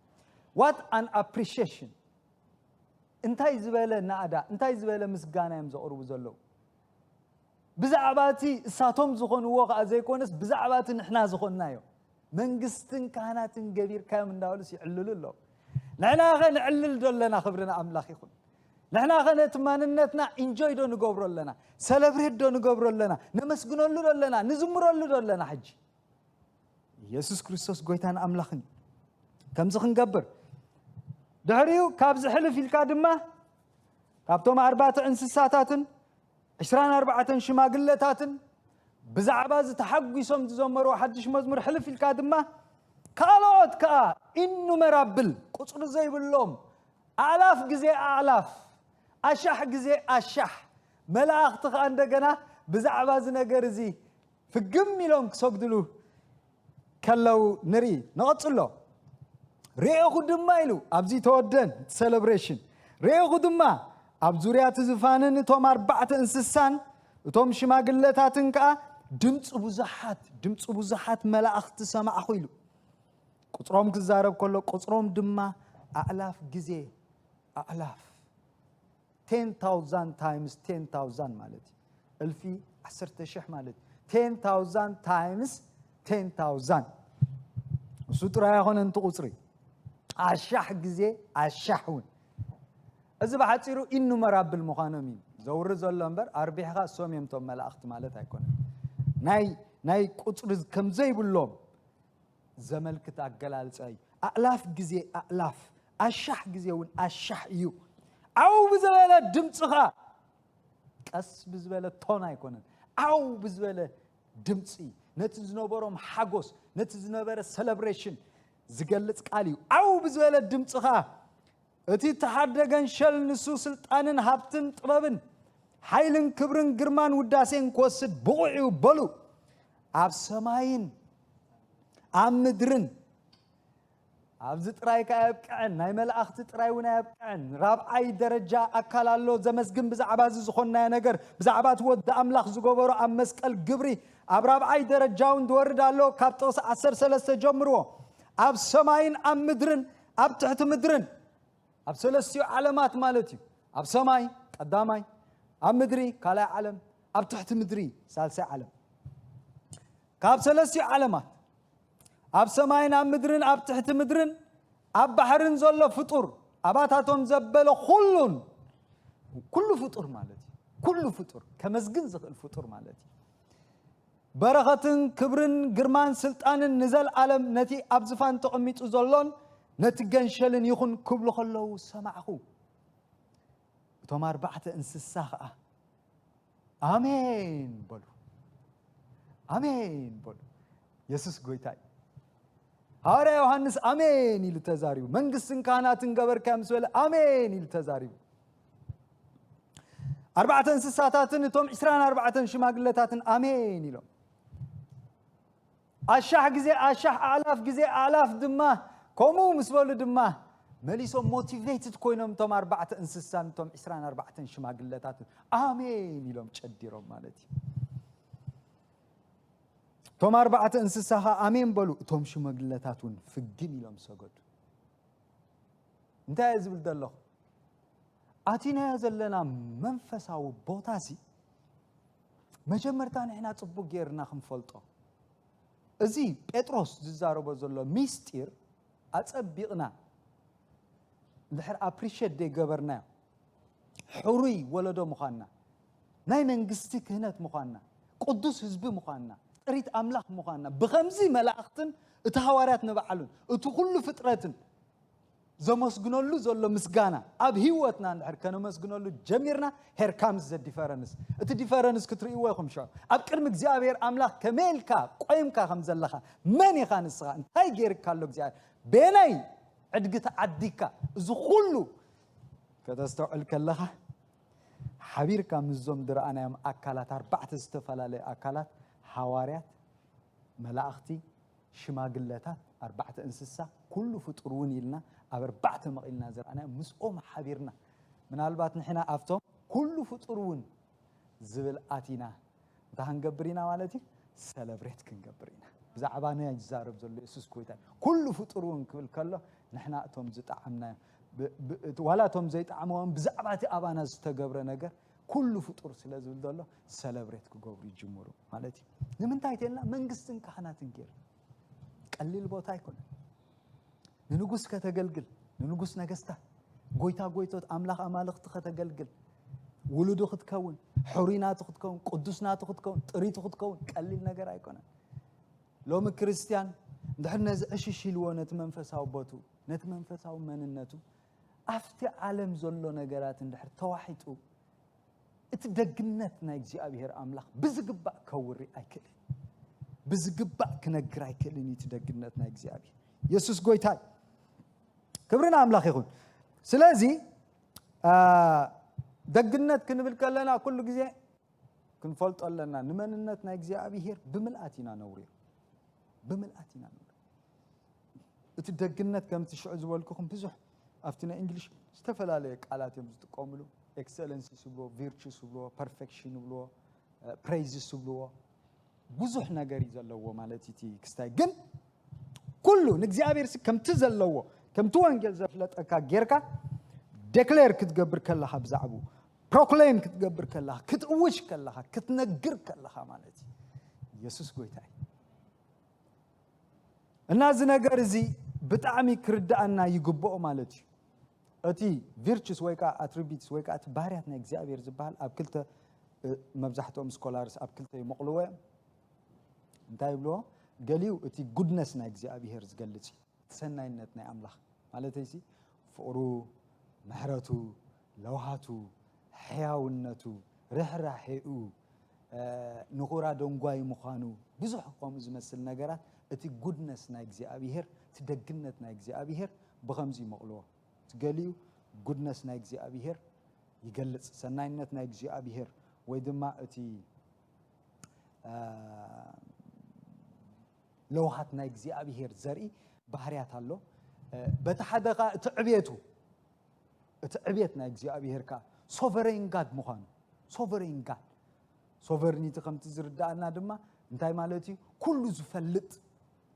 What an appreciation! እንታይ ዝበለ ናእዳ፣ እንታይ ዝበለ ምስጋና እዮም ዘቕርቡ ዘለዉ። ብዛዕባ እቲ እሳቶም ዝኾንዎ ከኣ ዘይኮነስ ብዛዕባ እቲ ንሕና ዝኾንናዮ። መንግስትን ካህናትን ገቢርካዮም እንዳበሉስ ይዕልሉ ኣለዉ። ንሕናኸ ንዕልል ዶ ኣለና? ክብሪ ንኣምላኽ ይኹን። ንሕናኸ ነቲ ማንነትና ኢንጆይ ዶ ንገብሮ ኣለና? ሰለብሬት ዶ ንገብሮ ኣለና? ነመስግነሉ ዶ ኣለና? ንዝምረሉ ዶ ኣለና? ሕጂ ኢየሱስ ክርስቶስ ጎይታን ኣምላኽን እዩ። ከምዚ ክንገብር፣ ድሕሪኡ ካብዚ ሕልፍ ኢልካ ድማ ካብቶም ኣርባዕተ እንስሳታትን ዒስራን ኣርባዕተን ሽማግለታትን ብዛዕባ እዚ ተሓጒሶም ዝዘመርዎ ሓድሽ መዝሙር ሕልፍ ኢልካ ድማ ካልኦት ከዓ ኢኑመራብል ቁፅሪ ዘይብሎም ኣእላፍ ግዜ ኣእላፍ ኣሻሕ ግዜ ኣሻሕ መላእኽቲ ከዓ እንደገና ብዛዕባ እዚ ነገር እዚ ፍግም ኢሎም ክሰግድሉ ከለው ንርኢ። ንቐፅሎ። ርኤኹ ድማ ኢሉ ኣብዚ ተወደን ሰለብሬሽን ርኤኹ ድማ ኣብ ዙርያ እቲ ዝፋንን እቶም ኣርባዕተ እንስሳን እቶም ሽማግለታትን ከዓ ድምፂ ብዙሓት ድምፂ ብዙሓት መላእኽቲ ሰማዕኹ ኢሉ። ቁፅሮም ክዛረብ ከሎ ቁፅሮም ድማ ኣእላፍ ግዜ ኣእላፍ ten thousand times ten thousand ማለት እዩ። እልፊ ዓሰርተ ሽሕ ማለት እዩ። ten thousand times ten thousand እሱ ጥራይ ኣይኮነን እቲ ቁፅሪ ኣሻሕ ግዜ ኣሻሕ እውን። እዚ ብሓፂሩ ኢኑመራብል ምዃኖም እዩ ዘውሪ ዘሎ እምበር ኣርቢሕካ እሶም እዮም እቶም መላእኽቲ ማለት ኣይኮነን። ናይ ናይ ቁፅሪ ከምዘይብሎም ዘመልክት ኣገላልፃ እዩ። ኣእላፍ ግዜ ኣእላፍ ኣሻሕ ግዜ እውን ኣሻሕ እዩ። ዓው ብዝበለ ድምፅኻ ቀስ ብዝበለ ቶን ኣይኮነን። ዓው ብዝበለ ድምፂ ነቲ ዝነበሮም ሓጎስ ነቲ ዝነበረ ሰለብሬሽን ዝገልፅ ቃል እዩ። ዓው ብዝበለ ድምፅኻ እቲ እተሓርደ ገንሸል ንሱ ስልጣንን ሃብትን ጥበብን ሓይልን ክብርን ግርማን ውዳሴን ክወስድ ብቑዕ እዩ በሉ። ኣብ ሰማይን ኣብ ምድርን ኣብዚ ጥራይ ከ ኣየብቅዐን ናይ መላእኽቲ ጥራይ እውን ኣየብቅዐን። ራብዓይ ደረጃ ኣካል ኣሎ ዘመስግን ብዛዕባ እዚ ዝኾንናዮ ነገር ብዛዕባ እቲ ወዲ ኣምላኽ ዝገበሮ ኣብ መስቀል ግብሪ ኣብ ራብዓይ ደረጃ እውን ዝወርድ ኣሎ። ካብ ጥቕሲ ዓሰርተ ሰለስተ ጀምርዎ ኣብ ሰማይን ኣብ ምድርን ኣብ ትሕቲ ምድርን ኣብ ሰለስቲኡ ዓለማት ማለት እዩ። ኣብ ሰማይ ቀዳማይ፣ ኣብ ምድሪ ካልኣይ ዓለም፣ ኣብ ትሕቲ ምድሪ ሳልሳይ ዓለም። ካብ ሰለስቲኡ ዓለማት ኣብ ሰማይን ኣብ ምድርን ኣብ ትሕቲ ምድርን ኣብ ባሕርን ዘሎ ፍጡር ኣባታቶም ዘበለ ኩሉን ኩሉ ፍጡር ማለት እዩ። ኩሉ ፍጡር ከመስግን ዝኽእል ፍጡር ማለት እዩ። በረኸትን ክብርን ግርማን ስልጣንን ንዘለኣለም ነቲ ኣብ ዝፋን ተቐሚጡ ዘሎን ነቲ ገንሸልን ይኹን ክብሉ ከለዉ ሰማዕኹ። እቶም ኣርባዕተ እንስሳ ኸዓ ኣሜን በሉ። ኣሜን በሉ። የሱስ ጎይታ እዩ። ሃዋርያ ዮሃንስ ኣሜን ኢሉ ተዛሪቡ። መንግስትን ካህናትን ገበርካ ምስ በለ ኣሜን ኢሉ ተዛሪቡ። ኣርባዕተ እንስሳታትን እቶም ዕስራን ኣርባዕተን ሽማግለታትን ኣሜን ኢሎም። ኣሻሕ ግዜ ኣሻሕ ኣእላፍ ግዜ ኣእላፍ ድማ ከምኡ ምስ በሉ ድማ መሊሶም ሞቲቬትድ ኮይኖም እቶም ኣርባዕተ እንስሳን እቶም ዕስራን ኣርባዕተን ሽማግለታትን ኣሜን ኢሎም ጨዲሮም ማለት እዩ። እቶም ኣርባዕተ እንስሳ ኸዓ ኣሜን በሉ። እቶም ሽማግለታት እውን ፍግም ኢሎም ሰገዱ። እንታይ እየ ዝብል ዘለኹ? ኣቲናዮ ዘለና መንፈሳዊ ቦታ ሲ መጀመርታ ንሕና ፅቡቅ ጌርና ክንፈልጦ። እዚ ጴጥሮስ ዝዛረቦ ዘሎ ሚስጢር ኣፀቢቕና እንድሕር ኣፕሪሼት ዘይገበርናዮ ሕሩይ ወለዶ ምዃንና ናይ መንግስቲ ክህነት ምዃንና ቅዱስ ህዝቢ ምዃንና ጥሪት ኣምላኽ ምዃንና ብኸምዚ መላእኽትን እቲ ሃዋርያት ንባዕሉን እቲ ኩሉ ፍጥረትን ዘመስግነሉ ዘሎ ምስጋና ኣብ ህይወትና እንድሕር ከነመስግነሉ ጀሚርና here comes the difference። እቲ ዲፈረንስ ክትርእይዎ ኢኹም ሽዑ ኣብ ቅድሚ እግዚኣብሔር ኣምላኽ ከመይ ኢልካ ቆይምካ ከም ዘለኻ መን ኢኻ ንስኻ እንታይ ገይርካ ኣሎ እግዚኣብሔር በየናይ ዕድጊ ተዓዲግካ እዚ ኩሉ ከተስተውዕል ከለኻ ሓቢርካ ምስዞም ዝረኣናዮም ኣካላት ኣርባዕተ ዝተፈላለዩ ኣካላት ሃዋርያት መላእኽቲ ሽማግለታት ኣርባዕተ እንስሳ ኩሉ ፍጡር እውን ኢልና ኣብ ኣርባዕተ መቒልና ዝረኣናዮ ምስኦም ሓቢርና ምናልባት ንሕና ኣብቶም ኩሉ ፍጡር እውን ዝብል ኣቲና እንታይ ክንገብር ኢና ማለት እዩ ሰለብሬት ክንገብር ኢና ብዛዕባ ናይ ዝዛረብ ዘሎ የሱስ ጎይታ ኩሉ ፍጡር እውን ክብል ከሎ ንሕና እቶም ዝጠዓምናዮም ዋላ እቶም ዘይጠዓምዎም ብዛዕባ እቲ ኣባና ዝተገብረ ነገር ኩሉ ፍጡር ስለ ዝብል ዘሎ ሰለብሬት ክገብሩ ይጅምሩ ማለት እዩ ንምንታይ ተልና መንግስትን ካህናትን ገይሩ ቀሊል ቦታ ኣይኮነን ንንጉስ ከተገልግል ንንጉስ ነገስታት ጎይታ ጎይቶት ኣምላኽ ኣማልኽቲ ከተገልግል ውሉዱ ክትከውን ሕሩይ ናቱ ክትከውን ቅዱስ ናቱ ክትከውን ጥሪቱ ክትከውን ቀሊል ነገር ኣይኮነን ሎሚ ክርስትያን እንድሕር ነዚ ዕሽሽ ኢልዎ ነቲ መንፈሳዊ ቦቱ ነቲ መንፈሳዊ መንነቱ ኣብቲ ዓለም ዘሎ ነገራት እንድሕር ተዋሒጡ እቲ ደግነት ናይ እግዚኣብሔር ኣምላኽ ብዝግባእ ከውሪ ኣይክእልን ብዝግባእ ክነግር ኣይክእልን እዩ እቲ ደግነት ናይ እግዚኣብሔር የሱስ ጎይታይ። ክብሪ ንኣምላኽ ይኹን። ስለዚ ደግነት ክንብል ከለና ኩሉ ግዜ ክንፈልጦ ኣለና። ንመንነት ናይ እግዚኣብሔር ብምልኣት ኢና ነውርዮ። ብምልኣት ኢና ነውርዮ። እቲ ደግነት ከምቲ ሽዑ ዝበልኩኹም ብዙሕ ኣብቲ ናይ እንግሊሽ ዝተፈላለየ ቃላት እዮም ዝጥቀምሉ። ኤክሰለንሲስ ይብልዎ፣ ቪርቹስ ይብልዎ፣ ፐርፌክሽን ይብልዎ፣ ፕሬይዝስ ይብልዎ። ብዙሕ ነገር እዩ ዘለዎ ማለት እቲ ክስታይ። ግን ኩሉ ንእግዚኣብሔር ሲ ከምቲ ዘለዎ፣ ከምቲ ወንጌል ዘፍለጠካ ጌርካ ዴክሌር ክትገብር ከለኻ፣ ብዛዕባኡ ፕሮክሌም ክትገብር ከለኻ፣ ክትእውጅ ከለኻ፣ ክትነግር ከለኻ ማለት እዩ። የሱስ ጎይታ እዩ። እና እዚ ነገር እዚ ብጣዕሚ ክርዳኣና ይግብኦ ማለት እዩ። እቲ ቪርቹስ ወይ ከዓ ኣትሪቢትስ ወይ ከዓ እቲ ባህርያት ናይ እግዚኣብሔር ዝበሃል ኣብ ክልተ፣ መብዛሕትኦም ስኮላርስ ኣብ ክልተ ይመቕልዎ እዮም። እንታይ ይብልዎ? ገሊኡ እቲ ጉድነስ ናይ እግዚኣብሔር ዝገልጽ እዩ። እቲ ሰናይነት ናይ ኣምላኽ ማለተይሲ፣ ፍቕሩ፣ ምሕረቱ፣ ለውሃቱ፣ ሕያውነቱ፣ ርሕራሄኡ፣ ንኹራ ደንጓይ ምዃኑ፣ ብዙሕ ከምኡ ዝመስል ነገራት። እቲ ጉድነስ ናይ እግዚኣብሔር፣ እቲ ደግነት ናይ እግዚኣብሔር ብኸምዚ ይመቕልዎ። እቲ ገሊኡ ጉድነስ ናይ እግዚኣብሔር ይገልጽ፣ ሰናይነት ናይ እግዚኣብሔር፣ ወይ ድማ እቲ ለውሃት ናይ እግዚኣብሔር ዘርኢ ባህርያት ኣሎ። በቲ ሓደ ኸዓ እቲ ዕቤቱ፣ እቲ ዕቤት ናይ እግዚኣብሔር ከዓ ሶቨሬን ጋድ ምዃኑ። ሶቨሬን ጋድ፣ ሶቨርኒቲ ከምቲ ዝርዳኣና ድማ እንታይ ማለት እዩ? ኩሉ ዝፈልጥ፣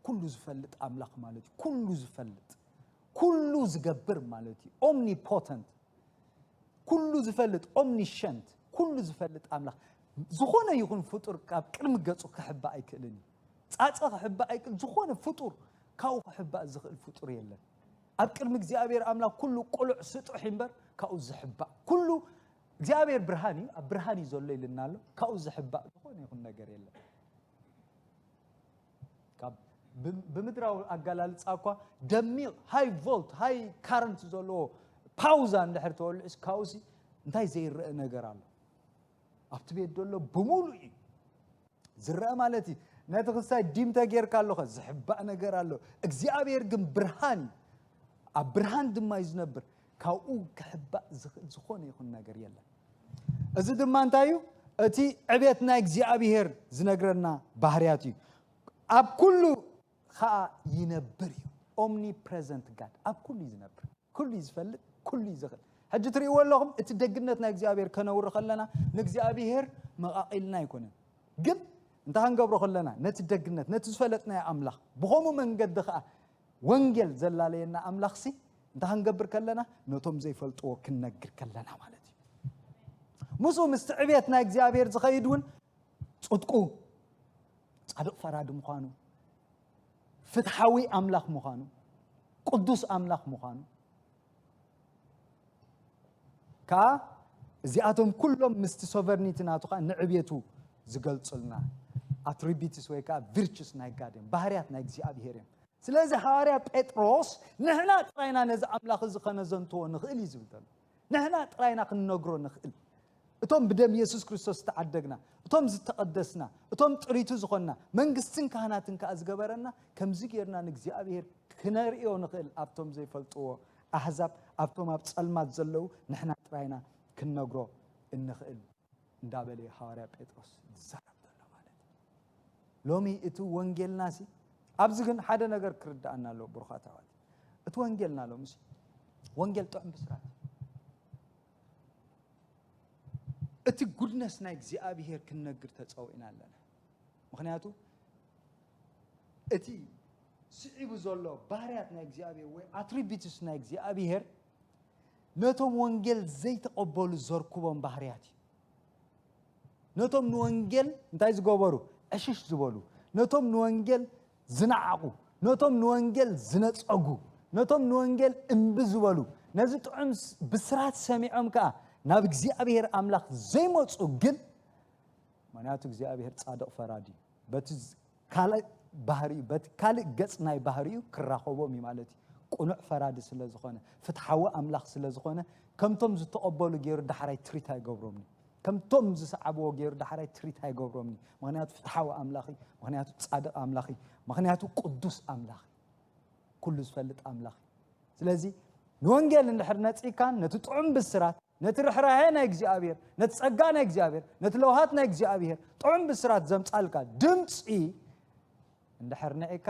ኩሉ ዝፈልጥ ኣምላኽ ማለት እዩ። ኩሉ ዝፈልጥ፣ ኩሉ ዝገብር ማለት እዩ። ኦምኒፖተንት፣ ኩሉ ዝፈልጥ፣ ኦምኒሸንት፣ ኩሉ ዝፈልጥ ኣምላኽ። ዝኾነ ይኹን ፍጡር ካብ ቅድሚ ገጹ ክሕባእ ኣይክእልን እዩ። ጻጸ ክሕባእ ኣይክእል። ዝኾነ ፍጡር ካብኡ ክሕባእ ዝኽእል ፍጡር የለን። ኣብ ቅድሚ እግዚኣብሔር ኣምላኽ ኩሉ ቅሉዕ ስጡሕ እምበር ካብኡ ዝሕባእ ኩሉ፣ እግዚኣብሔር ብርሃን እዩ፣ ኣብ ብርሃን እዩ ዘሎ ኢልና ኣሎ። ካብኡ ዝሕባእ ዝኾነ ይኹን ነገር የለን። ካብ ብ-፣ ብምድራዊ ኣገላልጻ እኳ ደሚቕ ሃይ ቮልት፣ ሃይ ካረንት ዘለዎ ፓውዛ እንድሕር ተወልዑስ ካብኡሲ እንታይ ዘይረአ ነገር ኣሎ? ኣብቲ ቤት ዘሎ ብምሉእ እዩ ዝረአ ማለት እዩ። ነቲ ክሳይ ዲም ተጌርካ ኣለኸ ዝሕባእ ነገር ኣሎ። እግዚኣብሔር ግን ብርሃን እዩ። ኣብ ብርሃን ድማ እዩ ዝነብር። ካብኡ ክሕባእ ዝኽእል ዝኾነ ይኹን ነገር የለን። እዚ ድማ እንታይ እዩ? እቲ ዕቤት ናይ እግዚኣብሔር ዝነግረና ባህርያት እዩ። ኣብ ኩሉ ኸዓ ይነብር እዩ። ኦምኒፕሬዘንት ጋድ ኣብ ኩሉ እዩ ዝነብር። ኩሉ እዩ ዝፈልጥ፣ ኩሉ እዩ ዝኽእል። ሕጂ ትርእይዎ ኣለኹም፣ እቲ ደግነት ናይ እግዚኣብሔር ከነውሪ ከለና ንእግዚኣብሔር መቓቒልና ኣይኮነን። ግን እንታይ ክንገብሮ ከለና ነቲ ደግነት፣ ነቲ ዝፈለጥናዮ ኣምላኽ ብኸምኡ መንገዲ ኸዓ ወንጌል ዘላለየና ኣምላኽሲ እንታይ ክንገብር ከለና ነቶም ዘይፈልጥዎ ክንነግር ከለና ማለት እዩ። ምስኡ ምስቲ ዕቤት ናይ እግዚኣብሔር ዝኸይድ እውን ጽድቁ፣ ጻድቕ ፈራዲ ምዃኑ፣ ፍትሓዊ ኣምላኽ ምዃኑ፣ ቅዱስ ኣምላኽ ምዃኑ ከኣ እዚኣቶም ኩሎም ምስቲ ሶቨርኒቲ ናቱ ከኣ ንዕቤቱ ዝገልጹልና ኣትሪቢትስ ወይ ከኣ ቪርቹስ ናይ ጋድ እዮም፣ ባህርያት ናይ እግዚኣብሔር እዮም። ስለዚ ሃዋርያ ጴጥሮስ ንሕና ጥራይና ነዚ ኣምላኽ እዚ ከነዘንትዎ ንኽእል እዩ ዝብል ዘሎ። ንሕና ጥራይና ክንነግሮ ንኽእል። እቶም ብደም የሱስ ክርስቶስ ዝተዓደግና፣ እቶም ዝተቐደስና፣ እቶም ጥሪቱ ዝኾንና፣ መንግስትን ካህናትን ከኣ ዝገበረና፣ ከምዚ ጌርና ንእግዚኣብሔር ክነርእዮ ንኽእል። ኣብቶም ዘይፈልጥዎ ኣህዛብ፣ ኣብቶም ኣብ ጸልማት ዘለዉ ንሕና ጥራይና ክንነግሮ እንኽእል እንዳበለ እዩ ሃዋርያ ጴጥሮስ ዝዛረብ ዘሎ ማለት እዩ። ሎሚ እቲ ወንጌልናሲ፣ ኣብዚ ግን ሓደ ነገር ክርዳኣና ኣለዎ ብሩኻት ኣሕዋት። እቲ ወንጌልና ሎምሲ ወንጌል ጥዑም ብስራት እዩ። እቲ ጉድነስ ናይ እግዚኣብሔር ክንነግር ተጸዊዕና ኣለና። ምኽንያቱ እቲ ስዒቡ ዘሎ ባህርያት ናይ እግዚኣብሔር ወይ ኣትሪቢትስ ናይ እግዚኣብሔር ነቶም ወንጌል ዘይተቐበሉ ዘርክቦም ባህርያት እዩ። ነቶም ንወንጌል እንታይ ዝገበሩ? ዕሽሽ ዝበሉ። ነቶም ንወንጌል ዝነዓቑ፣ ነቶም ንወንጌል ዝነጸጉ፣ ነቶም ንወንጌል እምቢ ዝበሉ፣ ነዚ ጥዑም ስ-፣ ብስራት ሰሚዖም ከኣ ናብ እግዚኣብሔር ኣምላኽ ዘይመጹ ግን፣ ምኽንያቱ እግዚኣብሔር ጻድቕ ፈራዲ እዩ። በቲ ዝ-፣ ካልእ ባህሪኡ፣ በቲ ካልእ ገጽ ናይ ባህሪኡ ክራኸቦም እዩ ማለት እዩ። ቅኑዕ ፈራዲ ስለ ዝኾነ፣ ፍትሓዊ ኣምላኽ ስለ ዝኾነ፣ ከምቶም ዝተቐበሉ ገይሩ ዳሕራይ ትሪት ኣይገብሮምን እዩ። ከምቶም ዝሰዓብዎ ገይሩ ዳሕራይ ትሪት ኣይገብሮምን እዩ። ምኽንያቱ ፍትሓዊ ኣምላኽ እዩ። ምኽንያቱ ጻድቕ ኣምላኽ እዩ። ምኽንያቱ ቅዱስ ኣምላኽ እዩ። ኩሉ ዝፈልጥ ኣምላኽ እዩ። ስለዚ ንወንጌል እንድሕር ነጺካን ነቲ ጥዑም ብስራት፣ ነቲ ርሕራሄ ናይ እግዚኣብሔር፣ ነቲ ጸጋ ናይ እግዚኣብሔር፣ ነቲ ለውሃት ናይ እግዚኣብሔር ጥዑም ብስራት ዘምጻልካ ድምጺ እንድሕር ንዒካ፣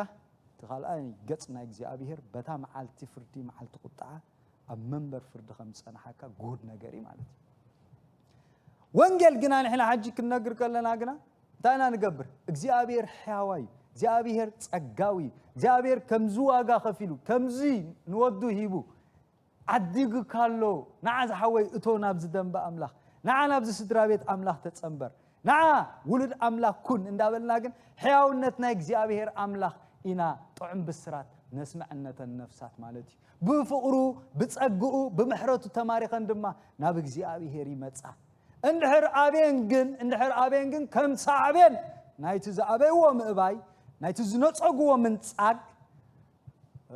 እቲ ካልኣይ ገጽ ናይ እግዚኣብሔር በታ መዓልቲ ፍርዲ፣ መዓልቲ ቁጥዓ ኣብ መንበር ፍርዲ ከም ዝጸንሓካ ግሁድ ነገር እዩ ማለት እዩ። ወንጌል ግና ንሕና ሕጂ ክንነግር ከለና ግና እንታይ ኢና ንገብር? እግዚኣብሔር ሕያዋይ እዩ። እግዚኣብሔር ጸጋዊ እዩ። እግዚኣብሔር ከምዚ ዋጋ ከፊሉ፣ ከምዚ ንወዱ ሂቡ፣ ዓዲጉካ ኣሎ። ንዓ ዝሓወይ እቶ ናብዚ ደንበ ኣምላኽ፣ ንዓ ናብዚ ስድራ ቤት ኣምላኽ ተጸንበር፣ ንዓ ውሉድ ኣምላኽ ኩን እንዳበልና ግን ሕያውነት ናይ እግዚኣብሔር ኣምላኽ ኢና ጥዑም ብስራት ነስምዐን ነተን ነፍሳት ማለት እዩ። ብፍቕሩ፣ ብጸግኡ፣ ብምሕረቱ ተማሪኸን ድማ ናብ እግዚኣብሔር ይመጻ። እንድሕር ኣቤን ግን፣ እንድሕር ኣቤን ግን ከም ሳዕቤን ናይቲ ዝኣበይዎ ምእባይ፣ ናይቲ ዝነጸግዎ ምንጻግ፣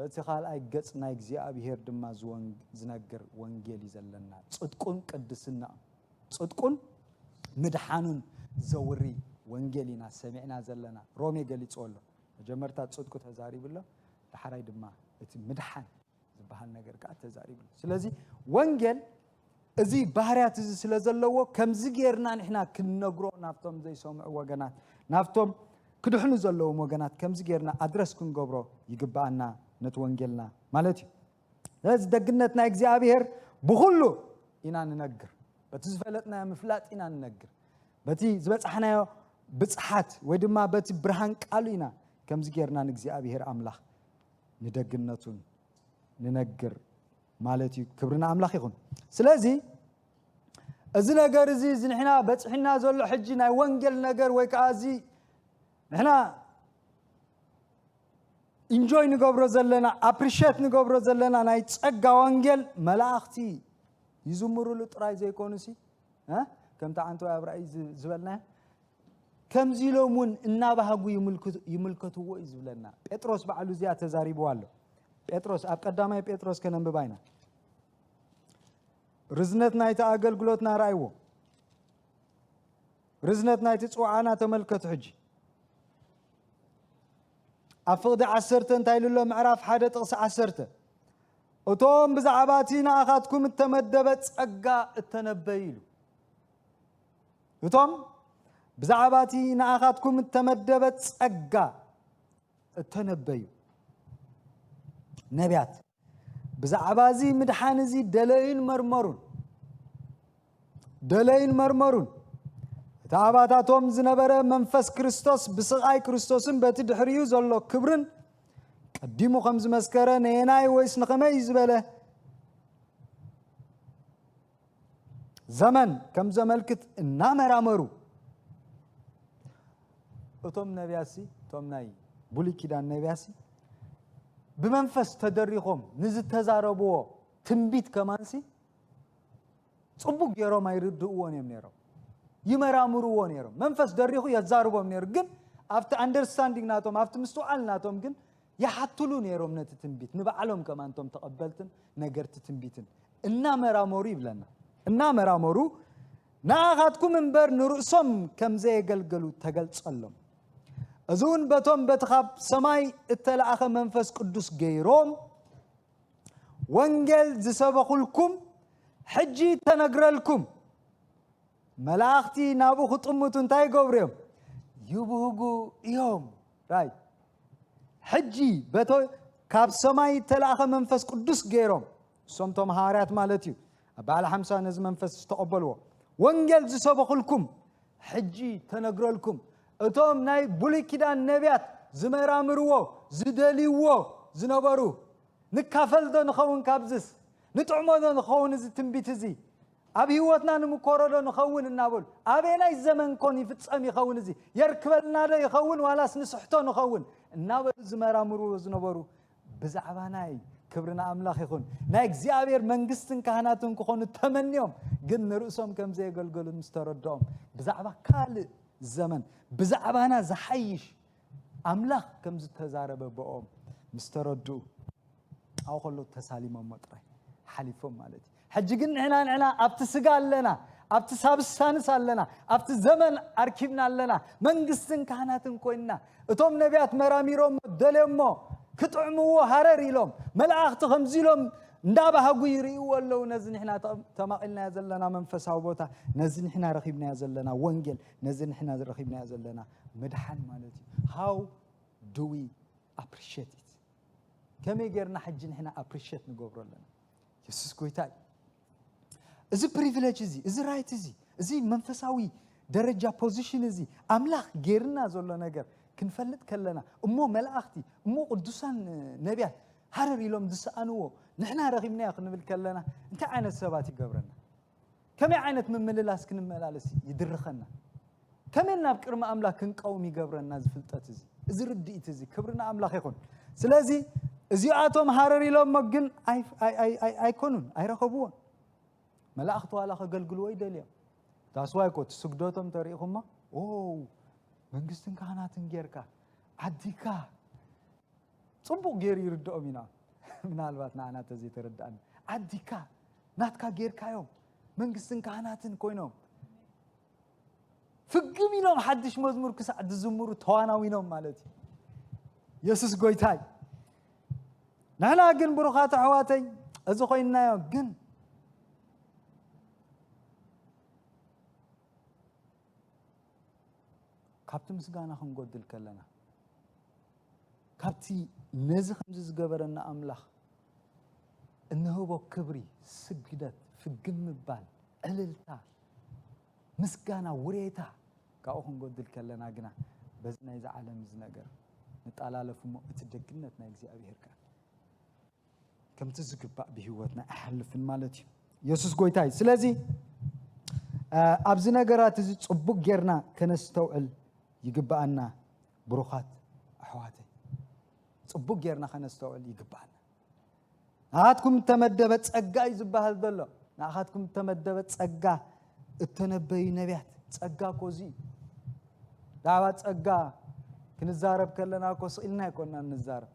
እቲ ካልኣይ ገጽ ናይ እግዚኣብሔር ድማ ዝወን-፣ ዝነግር ወንጌል እዩ ዘለና። ጽድቁን ቅድስናኡን፣ ጽድቁን ምድሓኑን ዘውሪ ወንጌል ኢና ሰሚዕና ዘለና። ሮሜ ገሊጽዎ ኣሎ። መጀመርታ ጽድቁ ተዛሪቡ ኣሎ፣ ዳሕራይ ድማ እቲ ምድሓን ዝበሃል ነገር ከዓ ተዛሪቡ ኣሎ። ስለዚ ወንጌል እዚ ባህርያት እዚ ስለ ዘለዎ፣ ከምዚ ጌርና ንሕና ክንነግሮ ናብቶም ዘይሰምዑ ወገናት፣ ናብቶም ክድሕኑ ዘለዎም ወገናት ከምዚ ጌርና ኣድረስ ክንገብሮ ይግብኣና፣ ነቲ ወንጌልና ማለት እዩ። ስለዚ ደግነት ናይ እግዚኣብሔር ብኹሉ ኢና ንነግር። በቲ ዝፈለጥናዮ ምፍላጥ ኢና ንነግር። በቲ ዝበጻሕናዮ ብጽሓት ወይ ድማ በቲ ብርሃን ቃሉ ኢና ከምዚ ጌርና ንእግዚኣብሔር ኣምላኽ ንደግነቱን ንነግር ማለት እዩ። ክብሪ ንኣምላኽ ይኹን። ስለዚ እዚ ነገር እዚ፣ እዚ ንሕና በጺሕና ዘሎ ሕጂ ናይ ወንጌል ነገር ወይ ከኣ እዚ ንሕና ኢንጆይ ንገብሮ ዘለና፣ ኣፕሪሼት ንገብሮ ዘለና ናይ ጸጋ ወንጌል መላእኽቲ ይዝምሩሉ ጥራይ ዘይኮኑሲ፣ እ? ከምቲ ዓንተዋይ ኣብ ራእይ ዝ-፣ ዝበልናዮ፣ ከምዚ ኢሎም እውን እናባህጉ ይምልክት-፣ ይምልከትዎ እዩ ዝብለና። ጴጥሮስ ባዕሉ እዚኣ ተዛሪብዋ ኣሎ። ጴጥሮስ፣ ኣብ ቀዳማይ ጴጥሮስ ከነንብባ ኢና። ርዝነት ናይቲ ኣገልግሎትና ረኣይዎ። ርዝነት ናይቲ ጽውዓና ተመልከቱ። ሕጂ ኣብ ፍቕዲ ዓሰርተ እንታይ ኢሉ ኣሎ? ምዕራፍ ሓደ ጥቕሲ ዓሰርተ፣ "እቶም ብዛዕባ እቲ ንኣኻትኩም እተመደበ ጸጋ እተነበዩ" ኢሉ። እቶም ብዛዕባ እቲ ንኣኻትኩም እተመደበ ጸጋ እተነበዩ ነቢያት፣ ብዛዕባ እዚ ምድሓን እዚ ደለዩን መርመሩን፣ ደለዩን መርመሩን። እቲ ኣባታቶም ዝነበረ መንፈስ ክርስቶስ ብስቓይ ክርስቶስን በቲ ድሕሪኡ ዘሎ ክብርን ቀዲሙ ከም ዝመስከረ ነየናይ ወይስ ንኸመይ ዝበለ ዘመን ከም ዘመልክት እናመራመሩ፣ እቶም ነቢያሲ፣ እቶም ናይ ብሉይ ኪዳን ነቢያሲ ብመንፈስ ተደሪኾም ንዝተዛረብዎ ትንቢት ከማንሲ ጽቡቅ ገይሮም ኣይርድእዎን እዮም ነይሮም። ይመራምርዎ ነይሮም። መንፈስ ደሪኹ የዛርቦም ነይሩ። ግን ኣብቲ ኣንደርስታንዲንግ ናቶም፣ ኣብቲ ምስትውዓል ናቶም ግን ይሓትሉ ነይሮም ነቲ ትንቢት። ንባዕሎም ከማን እቶም ተቐበልትን ነገርቲ ትንቢትን እናመራመሩ ይብለና። እናመራመሩ ንኣኻትኩም እምበር ንርእሶም ከም ዘየገልገሉ ተገልጸሎም። እዚ እውን በቶም በቲ ካብ ሰማይ እተለኣኸ መንፈስ ቅዱስ ገይሮም ወንጌል ዝሰበኹልኩም ሕጂ ተነግረልኩም። መላእኽቲ ናብኡ ክጥምቱ እንታይ ይገብሩ እዮም? ይብህጉ እዮም። ራይ ሕጂ በቶ ካብ ሰማይ እተላእኸ መንፈስ ቅዱስ ገይሮም፣ እሶም ቶም ሃዋርያት ማለት እዩ፣ ኣብ በዓል ሓምሳ ነዚ መንፈስ ዝተቐበልዎ፣ ወንጌል ዝሰበኹልኩም ሕጂ ተነግረልኩም። እቶም ናይ ብሉይ ኪዳን ነቢያት ዝመራምርዎ፣ ዝደልይዎ ዝነበሩ፣ "ንካፈል ዶ ንኸውን ካብዝስ? ንጥዕሞ ዶ ንኸውን እዚ ትንቢት እዚ? ኣብ ህይወትና ንምኮሮ ዶ ንኸውን?" እናበሉ፣ "ኣበየናይ ዘመን ኮን ይፍጸም ይኸውን እዚ? የርክበልና ዶ ይኸውን ዋላስ ንስሕቶ ንኸውን?" እናበሉ ዝመራምርዎ ዝነበሩ ብዛዕባ ናይ፣ ክብሪ ንኣምላኽ ይኹን፣ ናይ እግዚኣብሔር መንግስትን ካህናትን ክኾኑ ተመንዮም፣ ግን ንርእሶም ከም ዘየገልገሉ ምስ ተረድኦም፣ ብዛዕባ ካልእ ዘመን፣ ብዛዕባና ዝሓይሽ ኣምላኽ ከም ዝተዛረበ ብኦም ምስ ተረድኡ፣ ኣብኡ ከሎ ተሳሊሞሞ ጥራይ ሓሊፎም ማለት እዩ። ሕጂ ግን ንሕና፣ ንሕና ኣብቲ ስጋ ኣለና፣ ኣብቲ ሳብስታንስ ኣለና፣ ኣብቲ ዘመን ኣርኪብና ኣለና፣ መንግስትን ካህናትን ኮይንና፣ እቶም ነቢያት መራሚሮሞ፣ ደልዮሞ፣ ክጥዕምዎ ሃረር ኢሎም፣ መላእኽቲ ከምዚ ኢሎም እንዳባህጉ ይርእይዎ ኣለዉ። ነዚ ንሕና ተማቒልናዮ ዘለና መንፈሳዊ ቦታ፣ ነዚ ንሕና ረኺብናዮ ዘለና ወንጌል፣ ነዚ ንሕና ረኺብናዮ ዘለና ምድሓን ማለት እዩ። How do we appreciate it? ከመይ ጌርና ሕጂ ንሕና appreciate ንገብሮ ኣለና? የሱስ ጎይታ እዩ። እዚ ፕሪቪሌጅ እዚ፣ እዚ ራይት እዚ፣ እዚ መንፈሳዊ ደረጃ ፖዚሽን እዚ ኣምላኽ ጌርና ዘሎ ነገር ክንፈልጥ ከለና፣ እሞ መላእኽቲ፣ እሞ ቅዱሳን ነቢያት ሃረር ኢሎም ዝሰኣንዎ ንሕና ረኺብናዮ ክንብል ከለና እንታይ ዓይነት ሰባት ይገብረና? ከመይ ዓይነት ምምልላስ ክንመላለስ ይድርኸና? ከመይ ናብ ቅድሚ ኣምላኽ ክንቀውም ይገብረና? እዚ ፍልጠት እዚ፣ እዚ ርድኢት እዚ፣ ክብሪ ንኣምላኽ ይኹን። ስለዚ እዚኣቶም ሃረር ኢሎሞ ግን ኣይ- ኣይ- ኣይ- ኣይ- ኣይኮኑን፣ ኣይረኸብዎን። መላእኽቲ ዋላ ከገልግልዎ ይደልዮም። ዳስዋይ እኮ እቲ ስግደቶም ተሪኢኹሞ፣ ኦ መንግስትን ካህናትን ጌርካ ዓዲካ ጽቡቕ ገይሩ ይርድኦም ኢና። ምናልባት ንዓና ተዘይተረድኣና ዓዲካ ናትካ ጌርካዮም መንግስትን ካህናትን ኮይኖም ፍግም ኢሎም ሓድሽ መዝሙር ክሳዕ ዝዝምሩ ተዋናዊኖም ማለት እዩ። የሱስ ጎይታይ። ንሕና ግን ብሩኻት ኣሕዋተይ እዚ ኮይንናዮ ግን ካብቲ ምስጋና ክንጎድል ከለና ካብቲ ነዚ ከምዚ ዝገበረና ኣምላኽ እንህቦ ክብሪ፣ ስግደት፣ ፍግም ምባል፣ ዕልልታ፣ ምስጋና፣ ውሬታ ካብኡ ክንጎድል ከለና ግና በዚ ናይዚ ዓለም እዚ ነገር ንጠላለፍ እሞ እቲ ደግነት ናይ እግዚኣብሔር ከኣ ከምቲ ዝግባእ ብህይወትና ኣይሓልፍን ማለት እዩ። የሱስ ጎይታ እዩ። ስለዚ ኣብዚ ነገራት እዚ ጽቡቕ ጌርና ከነስተውዕል ይግብኣና። ብሩኻት ኣሕዋተይ፣ ጽቡቕ ጌርና ከነስተውዕል ይግብኣና። ንኣኻትኩም እተመደበ ጸጋ እዩ ዝበሃል ዘሎ። ንኣኻትኩም እተመደበ ጸጋ፣ እተነበዩ ነቢያት ጸጋ እኮ እዚ እዩ። ብዛዕባ ጸጋ ክንዛረብ ከለና እኮ ስቕ ኢልና ኣይኮንና እንዛረብ።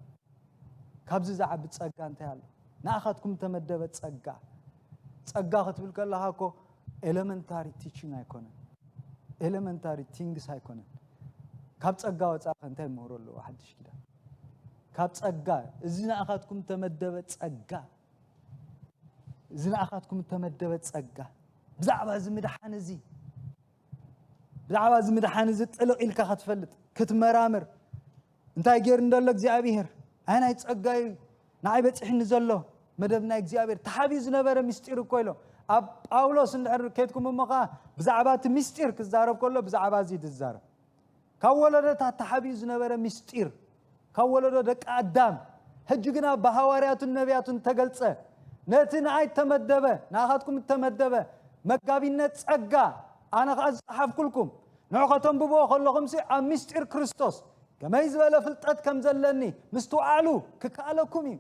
ካብዚ ዝዓቢ ጸጋ እንታይ ኣሎ? ንኣኻትኩም እተመደበ ጸጋ። ጸጋ ክትብል ከለኻ እኮ ኤለመንታሪ ቲቺንግ ኣይኮነን፣ ኤለመንታሪ ቲንግስ ኣይኮነን። ካብ ጸጋ ወጻኢ ከ እንታይ ምህሮ ኣለዎ ሓድሽ ኪዳን? ካብ ጸጋ፣ እዚ ንኣኻትኩም እተመደበ ጸጋ፣ እዚ ንኣኻትኩም እተመደበ ጸጋ። ብዛዕባ እዚ ምድሓን እዚ፣ ብዛዕባ እዚ ምድሓን እዚ ጥልቕ ኢልካ ክትፈልጥ፣ ክትመራምር፣ እንታይ ገይሩ እንደሎ እግዚኣብሔር፣ ኣየናይ ጸጋ እዩ ንዓይ በጺሕኒ ዘሎ? መደብ ናይ እግዚኣብሔር ተሓቢኡ ዝነበረ ምስጢር እኮ ኢሎ። ኣብ ጳውሎስ እንድሕር ከድኩም እሞ ኸዓ ብዛዕባ እቲ ምስጢር ክዛረብ ከሎ ብዛዕባ እዚ እዩ ዝዛረብ። ካብ ወለዶታት ተሓቢኡ ዝነበረ ምስጢር፣ ካብ ወለዶ ደቂ ኣዳም፣ ሕጂ ግና ብሃዋርያቱን ነቢያቱን ተገልጸ። ነቲ ንኣይ እተመደበ፣ ንኣኻትኩም እተመደበ መጋቢነት ጸጋ ኣነ ኸኣ ዝጸሓፍኩልኩም፣ ንዑ ከተንብብዎ ከለኹምሲ ኣብ ምስጢር ክርስቶስ ከመይ ዝበለ ፍልጠት ከም ዘለኒ ምስትውዓሉ ክከኣለኩም እዩ።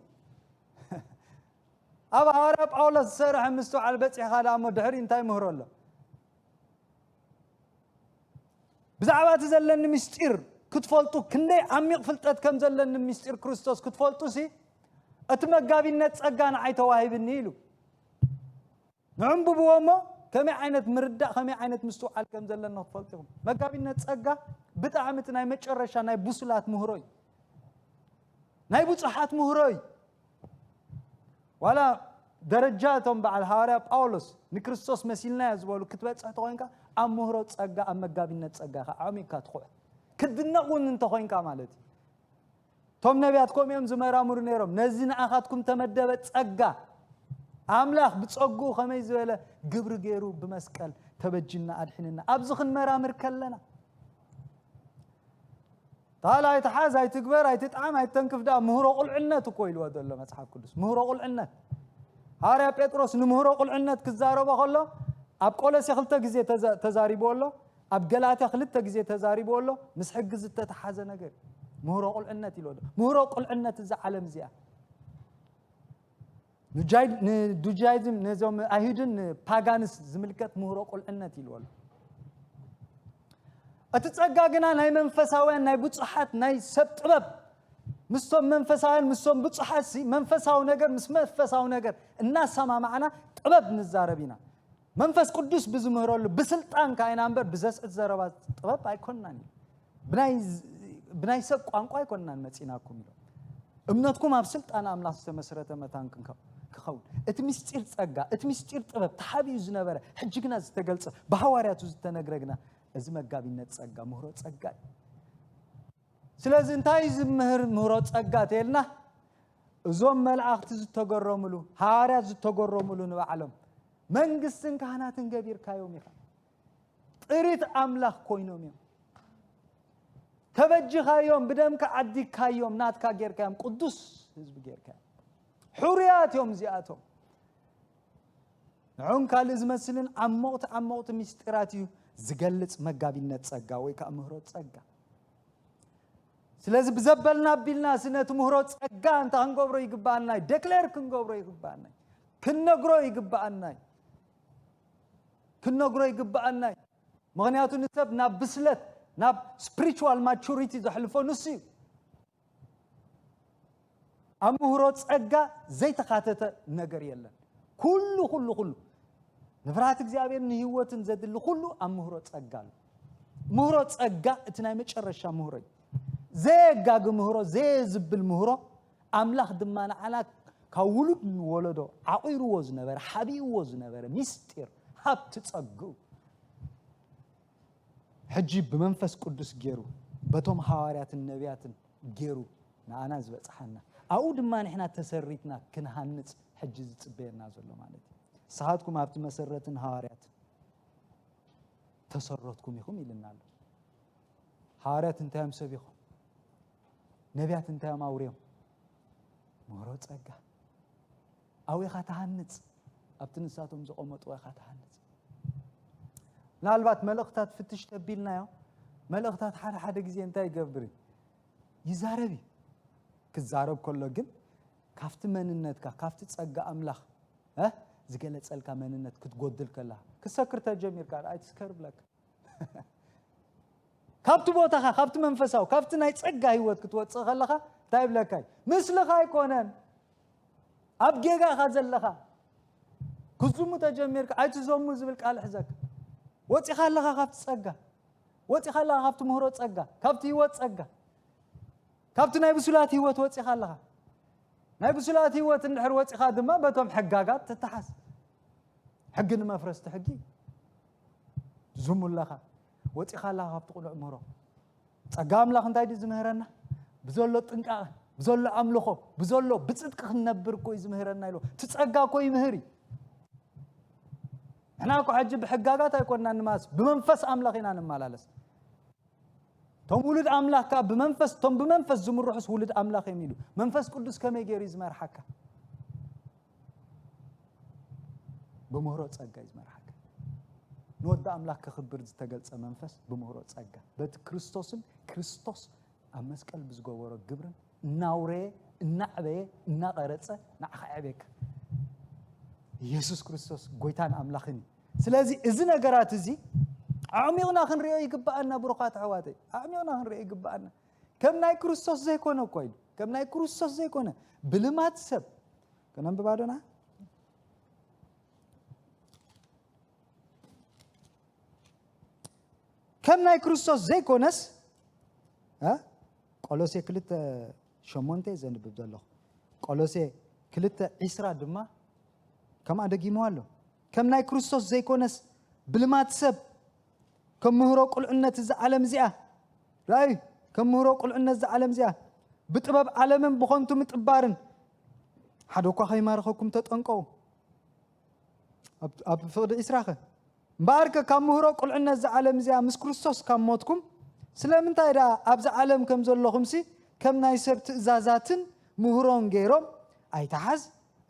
ኣብ ሃዋርያ ጳውሎስ ዝሰርሐ ምስትውዓል በጺሕኻ ደኣ እሞ ድሕሪ እንታይ ምህሮ ኣሎ? ብዛዕባ እቲ ዘለኒ ምስጢር ክትፈልጡ፣ ክንደይ ዓሚቕ ፍልጠት ከም ዘለኒ ምስጢር ክርስቶስ ክትፈልጡ ሲ፣ እቲ መጋቢነት ጸጋ ንዓይ ተዋሂብኒ ኢሉ። ንዕንብብዎ እሞ ከመይ ዓይነት ምርዳእ፣ ከመይ ዓይነት ምስትውዓል ከም ዘለኒ ክትፈልጡ ኢኹም። መጋቢነት ጸጋ ብጣዕሚ እቲ ናይ መጨረሻ ናይ ብሱላት ምህሮ እዩ። ናይ ብጹሓት ምህሮ እዩ። ዋላ ደረጃ እቶም በዓል ሃዋርያ ጳውሎስ ንክርስቶስ መሲልናዮ ዝበሉ ክትበጽሕ ተኾይንካ ኣብ ምህሮ ጸጋ፣ ኣብ መጋቢነት ጸጋ ኢኻ ዓሚቕካ ትኹዕ። ክትድነቕ እውን እንተኾይንካ ማለት እዩ። እቶም ነቢያት ከምኡ እዮም ዝመራምሩ ነይሮም። ነዚ ንኣኻትኩም ተመደበ ጸጋ፣ ኣምላኽ ብጸግኡ ከመይ ዝበለ ግብሪ ገይሩ ብመስቀል ተበጅና ኣድሒንና። ኣብዚ ክንመራምር ከለና፣ ታል ኣይትሓዝ፣ ኣይትግበር፣ ኣይትጥዓም፣ ኣይትተንክፍ ደኣ ምህሮ ቁልዕነት እኮ ኢልዎ ዘሎ መጽሓፍ ቅዱስ። ምህሮ ቁልዕነት። ሃዋርያ ጴጥሮስ ንምህሮ ቁልዕነት ክዛረቦ ከሎ ኣብ ቆሎሴ ክልተ ግዜ ተዛ-፣ ተዛሪብዎ ኣሎ፣ ኣብ ገላትያ ክልተ ግዜ ተዛሪብዎ ኣሎ። ምስ ሕጊ ዝተተሓዘ ነገር ምህሮ ቁልዕነት ኢልዎ ኣሎ። ምህሮ ቁልዕነት እዛ ዓለም እዚኣ ንጃይ-፣ ንዱጃይዝም፣ ነዞም ኣይሁድን ንፓጋንስ ዝምልከት ምህሮ ቁልዕነት ኢልዎ ኣሎ። እቲ ጸጋ ግና ናይ መንፈሳውያን፣ ናይ ብጹሓት፣ ናይ ሰብ ጥበብ፣ ምስቶም መንፈሳውያን፣ ምስቶም ብጹሓት ሲ መንፈሳዊ ነገር ምስ መንፈሳዊ ነገር እናሰማማዕና ጥበብ ንዛረብ ኢና። መንፈስ ቅዱስ ብዝምህረሉ ብስልጣን ከኣ ኢና እምበር ብዘስዕት ዘረባ ጥበብ ኣይኮንናን እዩ። ብናይ፣ ብናይ ሰብ ቋንቋ ኣይኮንናን መጺናኩም ኢሎም። እምነትኩም ኣብ ስልጣን ኣምላኽ ዝተመስረተ መታን ክንከ- ክኸውን፣ እቲ ምስጢር ጸጋ፣ እቲ ምስጢር ጥበብ ተሓቢኡ ዝነበረ፣ ሕጂ ግና ዝተገልጸ፣ ብሃዋርያቱ ዝተነግረ ግና፣ እዚ መጋቢነት ጸጋ፣ ምህሮ ጸጋ እዩ። ስለዚ እንታይ እዩ ዝምህር ምህሮ ጸጋ ተልና? እዞም መላእኽቲ ዝተገረሙሉ፣ ሃዋርያት ዝተገረሙሉ ንባዕሎም መንግስትን ካህናትን ገቢርካዮም ኢኻ። ጥሪት ኣምላኽ ኮይኖም እዮም። ተበጅኻዮም፣ ብደምካ ዓዲግካዮም፣ ናትካ ጌርካዮም፣ ቅዱስ ህዝቢ ጌርካዮም። ሕሩያት እዮም እዚኣቶም። ንዑን ካልእ ዝመስልን ዓሞቕቲ ዓሞቕቲ ምስጢራት እዩ ዝገልጽ መጋቢነት ጸጋ ወይ ከዓ ምህሮ ጸጋ። ስለዚ ብዘበልና ኣቢልና ሲ ነቲ ምህሮ ጸጋ እንታይ ክንገብሮ ይግባኣና እዩ? ደክሌር ክንገብሮ ይግባኣና እዩ። ክንነግሮ ይግባኣና እዩ። ክንነግሮ ይግባኣና እዩ። ምኽንያቱ ንሰብ ናብ ብስለት፣ ናብ ስፕሪቹዋል ማቹሪቲ ዘሕልፎ ንሱ እዩ። ኣብ ምህሮ ጸጋ ዘይተኻተተ ነገር የለን። ኩሉ ኩሉ ኩሉ ንፍርሃት እግዚኣብሔር ንህይወትን ዘድሊ ኩሉ ኣብ ምህሮ ጸጋ ኣሎ። ምህሮ ጸጋ እቲ ናይ መጨረሻ ምህሮ እዩ። ዘየጋጊ ምህሮ፣ ዘየዝብል ምህሮ፣ ኣምላኽ ድማ ንዓና ካብ ውሉድ ንወለዶ ዓቑርዎ ዝነበረ፣ ሓቢእዎ ዝነበረ ምስጢር ሃብቲ ጸግኡ ሕጂ ብመንፈስ ቅዱስ ገይሩ በቶም ሃዋርያትን ነቢያትን ገይሩ ንኣና ዝበጽሓና፣ ኣብኡ ድማ ንሕና ተሰሪትና ክንሃንጽ ሕጂ ዝጽበየና ዘሎ ማለት እዩ። ንስኻትኩም ኣብቲ መሰረትን ሃዋርያትን ተሰረትኩም ኢኹም ኢልና ኣሎ። ሃዋርያት እንታይ እዮም ሰቢኾም? ነቢያት እንታይ እዮም ኣውርዮም? ምህሮ ጸጋ። ኣብኡ ኢኻ ትሃንጽ፣ ኣብቲ ንሳቶም ዘቐመጥዎ ኢኻ ትሃንጽ። ምናልባት መልእኽታት ፍትሽ ተቢልናዮ፣ መልእኽታት ሓደ ሓደ ግዜ እንታይ ይገብር እዩ? ይዛረብ እዩ። ክዛረብ ከሎ ግን ካብቲ መንነትካ፣ ካብቲ ጸጋ ኣምላኽ እ ዝገለጸልካ መንነት ክትጎድል ከላ ክሰክር ተጀሚርካ ኣይትስከር ብለካ። ካብቲ ቦታኻ፣ ካብቲ መንፈሳዊ፣ ካብቲ ናይ ጸጋ ህይወት ክትወጽእ ከለኻ እንታይ ይብለካ እዩ? ምስልኻ ኣይኮነን፣ ኣብ ጌጋ ኢኻ ዘለኻ። ክዝሙ ተጀሚርካ ኣይትዘሙ ዝብል ቃል ሕዘካ። ወጺኻ ኣለኻ ካብቲ ጸጋ፣ ወጺኻ ኣለኻ ካብቲ ምህሮ ጸጋ፣ ካብቲ ህይወት ጸጋ፣ ካብቲ ናይ ብሱላት ህይወት ወጺኻ ኣለኻ። ናይ ብሱላት ህይወት እንድሕር ወጺኻ ድማ በቶም ሕጋጋት ትተሓዝ። ሕጊ ንመፍረስቲ ሕጊ ዝሙ ኣለኻ። ወጺኻ ኣለኻ ካብቲ ቅኑዕ ምህሮ። ጸጋ ኣምላኽ እንታይ ድዩ ዝምህረና? ብዘሎ ጥንቃቐ፣ ብዘሎ ኣምልኾ፣ ብዘሎ ብጽድቂ ክንነብር እኮ እዩ ዝምህረና ኢሉ። እቲ ጸጋ እኮ ይምህር እዩ። ንሕና እኮ ሕጂ ብሕጋጋት ኣይኮንና ንማስ፣ ብመንፈስ ኣምላኽ ኢና ንመላለስ። እቶም ውሉድ ኣምላኽ ከኣ ብመንፈስ፣ እቶም ብመንፈስ ዝምርሑስ ውሉድ ኣምላኽ እዮም ኢሉ። መንፈስ ቅዱስ ከመይ ገይሩ እዩ ዝመርሓካ? ብምህሮ ጸጋ እዩ ዝመርሓካ። ንወዲ ኣምላኽ ከኽብር ዝተገልጸ መንፈስ ብምህሮ ጸጋ። በቲ ክርስቶስን ክርስቶስ ኣብ መስቀል ብዝገበሮ ግብርን እናውረየ፣ እናዕበየ፣ እናቐረጸ ንዓኻ የዕብየካ። ኢየሱስ ክርስቶስ ጎይታን ኣምላኽን እዩ። ስለዚ እዚ ነገራት እዚ ኣዕሚቕና ክንሪኦ ይግብኣና፣ ብሩኻት ኣሕዋተይ። ኣዕሚቕና ክንሪኦ ይግብኣና። ከም ናይ ክርስቶስ ዘይኮነ እኮ ኢሉ። ከም ናይ ክርስቶስ ዘይኮነ፣ ብልማድ ሰብ። ከነንብባ ዶና? ከም ናይ ክርስቶስ ዘይኮነስ፣ እ? ቆሎሴ ክልተ ሸሞንተ ዘንብብ ዘለኹ። ቆሎሴ ክልተ ዒስራ ድማ ከምኣ ደጊምዋ ኣሎ። ከም ናይ ክርስቶስ ዘይኮነስ ብልማድ ሰብ፣ ከም ምህሮ ቁልዕነት እዚ ዓለም እዚኣ፣ ራእይ፣ ከም ምህሮ ቁልዕነት እዚ ዓለም እዚኣ፣ ብጥበብ ዓለምን ብኸንቱ ምጥባርን፣ ሓደ እኳ ከይማርኸኩም ተጠንቀቑ። ኣብ፣ ኣብ ፍቕዲ ዒስራ ኸ? እምበኣርከ ካብ ምህሮ ቁልዕነት እዚ ዓለም እዚኣ ምስ ክርስቶስ ካብ ሞትኩም፣ ስለምንታይ ደኣ ኣብዚ ዓለም ከም ዘለኹምሲ ከም ናይ ሰብ ትእዛዛትን ምህሮን ገይሮም፣ "ኣይትሓዝ፣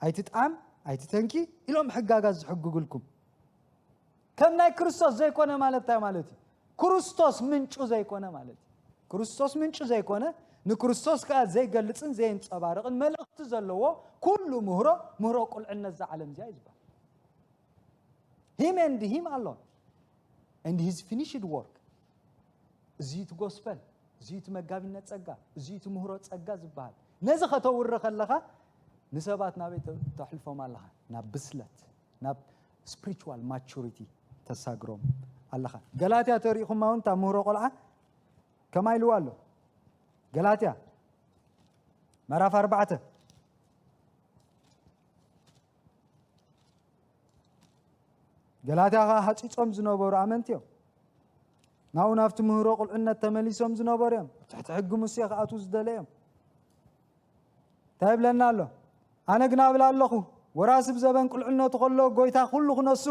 ኣይትጥዓም፣ ኣይትተንኪ" ኢሎም ሕጋጋት ዝሕግግልኩም? ከም ናይ ክርስቶስ ዘይኮነ ማለት እንታይ ማለት እዩ? ክርስቶስ ምንጩ ዘይኮነ ማለት እዩ። ክርስቶስ ምንጩ ዘይኮነ፣ ንክርስቶስ ከኣ ዘይገልጽን ዘየንጸባርቕን መልእኽቲ ዘለዎ ኩሉ ምህሮ፣ ምህሮ ቁልዕነት እዛ ዓለም እዚኣ እዩ ዝበሃል። Him and him alone and his finished work። እዚ እቲ ጎስፐል፣ እዚ እቲ መጋቢነት ጸጋ፣ እዚ እቲ ምህሮ ጸጋ ዝበሃል። ነዚ ከተውሪ ከለኻ ንሰባት ናበይ ተ-፣ ተሕልፎም ኣለኻ? ናብ ብስለት፣ ናብ ስፕሪቹዋል ማቹሪቲ ተሳግሮም ኣለኻ። ገላትያ ተሪእኹማ እውን እታ ምህሮ ቆልዓ ከማይ ኢልዋ ኣሎ። ገላትያ ምዕራፍ ኣርባዕተ። ገላትያ ኸዓ ሃፂፆም ዝነበሩ ኣመንቲ እዮም። ናብኡ ናብቲ ምህሮ ቁልዕነት ተመሊሶም ዝነበሩ እዮም። ትሕቲ ሕጊ ሙሴ ክኣትዉ ዝደለዮም። እንታይ ይብለና ኣሎ? ኣነ ግና እብል ኣለኹ፣ ወራሲ ብዘበን ቁልዕነቱ ከሎ ጎይታ ኩሉ ክነሱ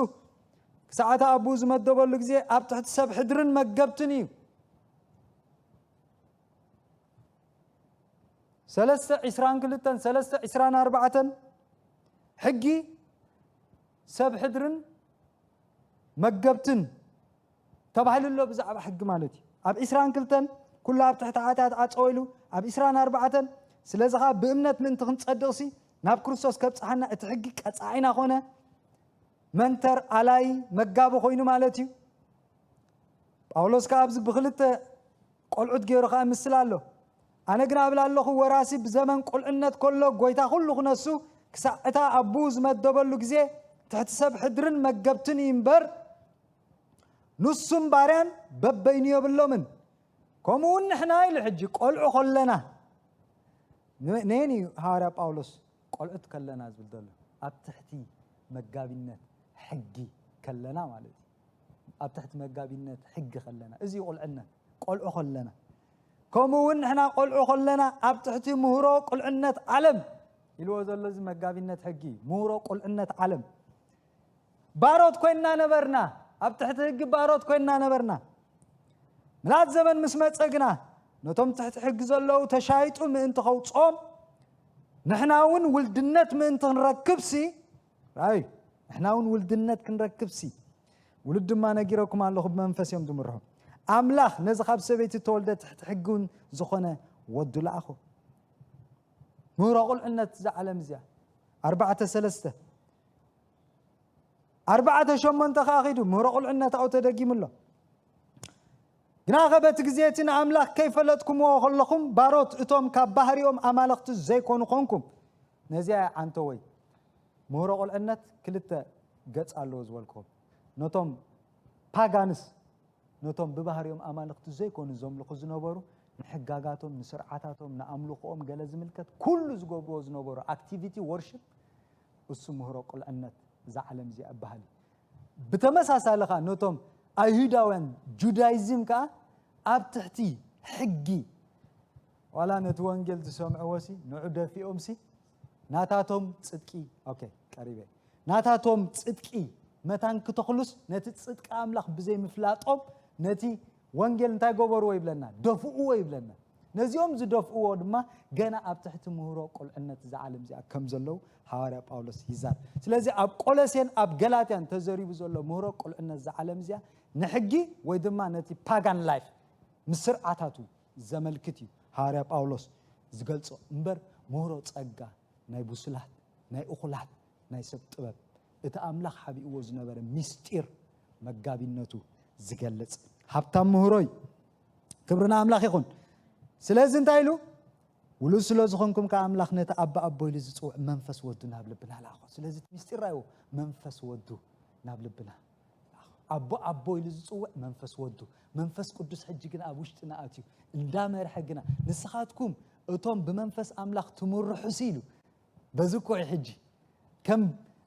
ክሳዕ እቲ ኣቦኡ ዝመደበሉ ግዜ ኣብ ትሕቲ ሰብ ሕድርን መገብትን እዩ። ሰለስተ ዒስራን ክልተን ሰለስተ ዒስራን ኣርባዕተን ሕጊ ሰብ ሕድርን መገብትን ተባሂሉ ኣሎ። ብዛዕባ ሕጊ ማለት እዩ። ኣብ ዒስራን ክልተን ኩሉ ኣብ ትሕቲ ሓጢኣት ዓፀወ ኢሉ፣ ኣብ ዒስራን ኣርባዕተን ስለዚ ኸዓ ብእምነት ምእንቲ ክንጸድቕሲ ናብ ክርስቶስ ከብጽሓና እቲ ሕጊ ቀጻዒና ኾነ መንተር ኣላይ መጋቢ ኮይኑ ማለት እዩ። ጳውሎስ ከኣ ኣብዚ ብኽልተ ቆልዑት ገይሩ ከኣ ምስል ኣሎ። ኣነ ግና እብል ኣለኹ፣ ወራሲ ብዘመን ቁልዕነት ከሎ ጎይታ ኩሉ ክነሱ ክሳዕ እታ ኣቦኡ ዝመደበሉ ግዜ ትሕቲ ሰብ ሕድርን መገብትን እዩ እምበር፣ ንሱም ባርያን በበይኑ የብሎምን። ከምኡ እውን ንሕና ኢሉ ሕጂ ቆልዑ ከለና፣ ን-፣ ነየን እዩ ሃዋርያ ጳውሎስ ቆልዑት ከለና ዝብል ዘሎ? ኣብ ትሕቲ መጋቢነት ሕጊ ከለና ማለት እዩ። ኣብ ትሕቲ መጋቢነት ሕጊ ከለና፣ እዚ እዩ ቁልዕነት፣ ቆልዑ ከለና። ከምኡ እውን ንሕና ቆልዑ ከለና ኣብ ትሕቲ ምህሮ ቁልዕነት ዓለም ኢልዎ ዘሎ እዚ መጋቢነት ሕጊ እዩ። ምህሮ ቁልዕነት ዓለም። ባሮት ኮይንና ነበርና፣ ኣብ ትሕቲ ሕጊ ባሮት ኮይንና ነበርና። ምልኣት ዘመን ምስ መጸ ግና ነቶም ትሕቲ ሕጊ ዘለዉ ተሻይጡ ምእንቲ ከውጽኦም፣ ንሕና እውን ውልድነት ምእንቲ ክንረክብሲ፣ ራይ፣ ንሕና እውን ውልድነት ክንረክብሲ፣ ውሉድ ድማ ነጊረኩም ኣለኹ፣ ብመንፈስ እዮም ዝምርሑ። ኣምላኽ ነዚ ካብ ሰበይቲ እተወልደ ትሕቲ ሕጊ እውን ዝኾነ ወዱ ለኣኹ። ምህሮ ቁልዕነት እዛ ዓለም እዚኣ። ኣርባዕተ ሰለስተ። ኣርባዕተ ሸሞንተ ከኣ ኺዱ ምህሮ ቁልዕነት ኣብኡ ተደጊሙ ኣሎ። ግናኸ በቲ ግዜ እቲ ንኣምላኽ ከይፈለጥኩምዎ ከለኹም ባሮት እቶም ካብ ባህሪኦም ኣማልኽቲ ዘይኮኑ ኾንኩም። ነዚኣ እያ ዓንተወይ ምህሮ ቁልዕነት ክልተ ገጽ ኣለዎ ዝበልኩኹም። ነቶም ፓጋንስ፣ ነቶም ብባህሪኦም ኣማልኽቲ ዘይኮኑ ዘምልኹ ዝነበሩ፣ ንሕጋጋቶም፣ ንስርዓታቶም፣ ንኣምልኾኦም ገለ ዝምልከት ኩሉ ዝገብርዎ ዝነበሩ ኣክቲቪቲ፣ ወርሺፕ፣ እሱ ምህሮ ቁልዕነት እዛ ዓለም እዚኣ እበሃል እዩ። ብተመሳሳሊ ኸዓ ነቶም ኣይሁዳውያን፣ ጁዳይዝም ከኣ ኣብ ትሕቲ ሕጊ፣ ዋላ ነቲ ወንጌል ዝሰምዕዎ ሲ ንዑ ደፊኦም ሲ ናታቶም ጽድቂ፣ ኦኬ፣ ቀሪበ፣ ናታቶም ጽድቂ መታን ክተኽሉስ ነቲ ጽድቂ ኣምላኽ ብዘይምፍላጦም ነቲ ወንጌል እንታይ ገበርዎ ይብለና? ደፍእዎ ይብለና። ነዚኦም ዝደፍእዎ ድማ ገና ኣብ ትሕቲ ምህሮ ቁልዕነት እዛ ዓለም እዚኣ ከም ዘለዉ ሃዋርያ ጳውሎስ ይዛረብ። ስለዚ ኣብ ቆሎሴን ኣብ ገላትያን ተዘሪቡ ዘሎ ምህሮ ቁልዕነት እዛ ዓለም እዚኣ ንሕጊ ወይ ድማ ነቲ ፓጋን ላይፍ ምስ ስርዓታቱ ዘመልክት እዩ ሃዋርያ ጳውሎስ ዝገልጾ እምበር ምህሮ ጸጋ ናይ ብሱላት፣ ናይ እኹላት፣ ናይ ሰብ ጥበብ፣ እቲ ኣምላኽ ሓቢእዎ ዝነበረ ምስጢር መጋቢነቱ ዝገልጽ ሃብታም ምህሮ እዩ። ክብሪ ንኣምላኽ ይኹን። ስለዚ እንታይ ኢሉ? ውሉድ ስለ ዝኾንኩም ከኣ ኣምላኽ ነቲ ኣባ ኣቦ ኢሉ ዝጽውዕ መንፈስ ወዱ ናብ ልብና ለኣኾ። ስለዚ እቲ ምስጢር ራእይዎ፣ መንፈስ ወዱ ናብ ልብና ለኣኾ። ኣቦ ኣቦ ኢሉ ዝጽውዕ መንፈስ ወዱ፣ መንፈስ ቅዱስ ሕጂ ግን ኣብ ውሽጥና ኣትዩ እንዳመርሐ ግና ንስኻትኩም እቶም ብመንፈስ ኣምላኽ ትምርሑሲ ኢሉ። በዚ እኮ እዩ ሕጂ ከም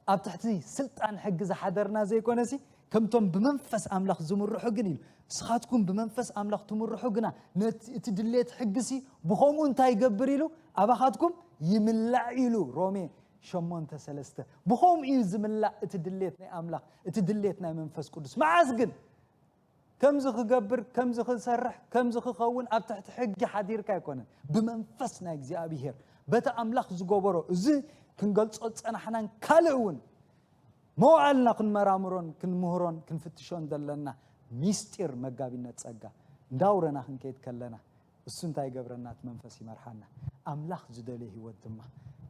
ኣብ ትሕቲ ስልጣን ሕጊ ዝሓደርና ዘይኮነሲ፣ ከምቶም ብመንፈስ ኣምላኽ ዝምርሑ ግን ኢሉ። ንስኻትኩም ብመንፈስ ኣምላኽ ትምርሑ ግና፣ ነቲ፣ እቲ ድሌት ሕጊሲ ብኸምኡ እንታይ ይገብር ኢሉ? ኣባኻትኩም ይምላእ ኢሉ። ሮሜ ሸሞንተ ሰለስተ። ብኸምኡ እዩ ዝምላእ እቲ ድሌት ናይ ኣምላኽ፣ እቲ ድሌት ናይ መንፈስ ቅዱስ። መዓስ ግን? ከምዚ ክገብር፣ ከምዚ ክሰርሕ፣ ከምዚ ክኸውን ኣብ ትሕቲ ሕጊ ሓዲርካ ኣይኮነን። ብመንፈስ ናይ እግዚኣብሄር፣ በቲ ኣምላኽ ዝገበሮ፣ እዚ ክንገልጾ ዝጸናሕናን ካልእ እውን መዋዕልና ክንመራምሮን ክንምህሮን ክንፍትሾን ዘለና ሚስጢር መጋቢነት ጸጋ እንዳውረና ክንከይድ ከለና፣ እሱ እንታይ ይገብረና? እቲ መንፈስ ይመርሓና። ኣምላኽ ዝደልዮ ህይወት ድማ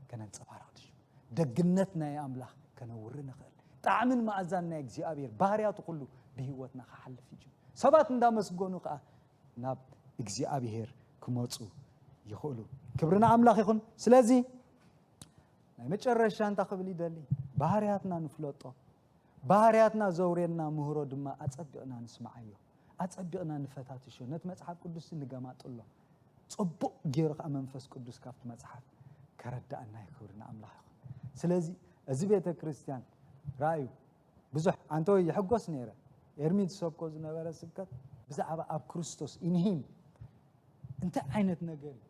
ከነንጸባርቕ ድዩ? ደግነት ናይ ኣምላኽ ከነውሪ ንኽእል። ጣዕምን መኣዛን ናይ እግዚኣብሔር ባህርያቱ ኩሉ ብህይወትና ክሓልፍ እዩ። ሰባት እንዳመስገኑ ከኣ ናብ እግዚኣብሔር ክመጹ ይኽእሉ። ክብሪ ንኣምላኽ ይኹን። ስለዚ ናይ መጨረሻ እንታይ ክብል ይደሊ? ባህርያትና ንፍለጦ። ባህርያትና ዘውርየና ምህሮ ድማ ኣጸቢቕና ንስምዓዮ። ኣጸቢቕና ንፈታትሾ። ነቲ መጽሓፍ ቅዱስ ንገማጥሎ። ጽቡቕ ገይሩ ከኣ መንፈስ ቅዱስ ካብቲ መጽሓፍ ከረዳእና እዩ። ክብሪ ንኣምላኽ ይኹን። ስለዚ እዚ ቤተ ክርስቲያን ራእዩ ብዙሕ ኣንተወይ ይሕጎስ ነይረ። ኤርሚ ዝሰብኮ ዝነበረ ስብከት ብዛዕባ ኣብ ክርስቶስ ኢንሂም እንታይ ዓይነት ነገር እዩ?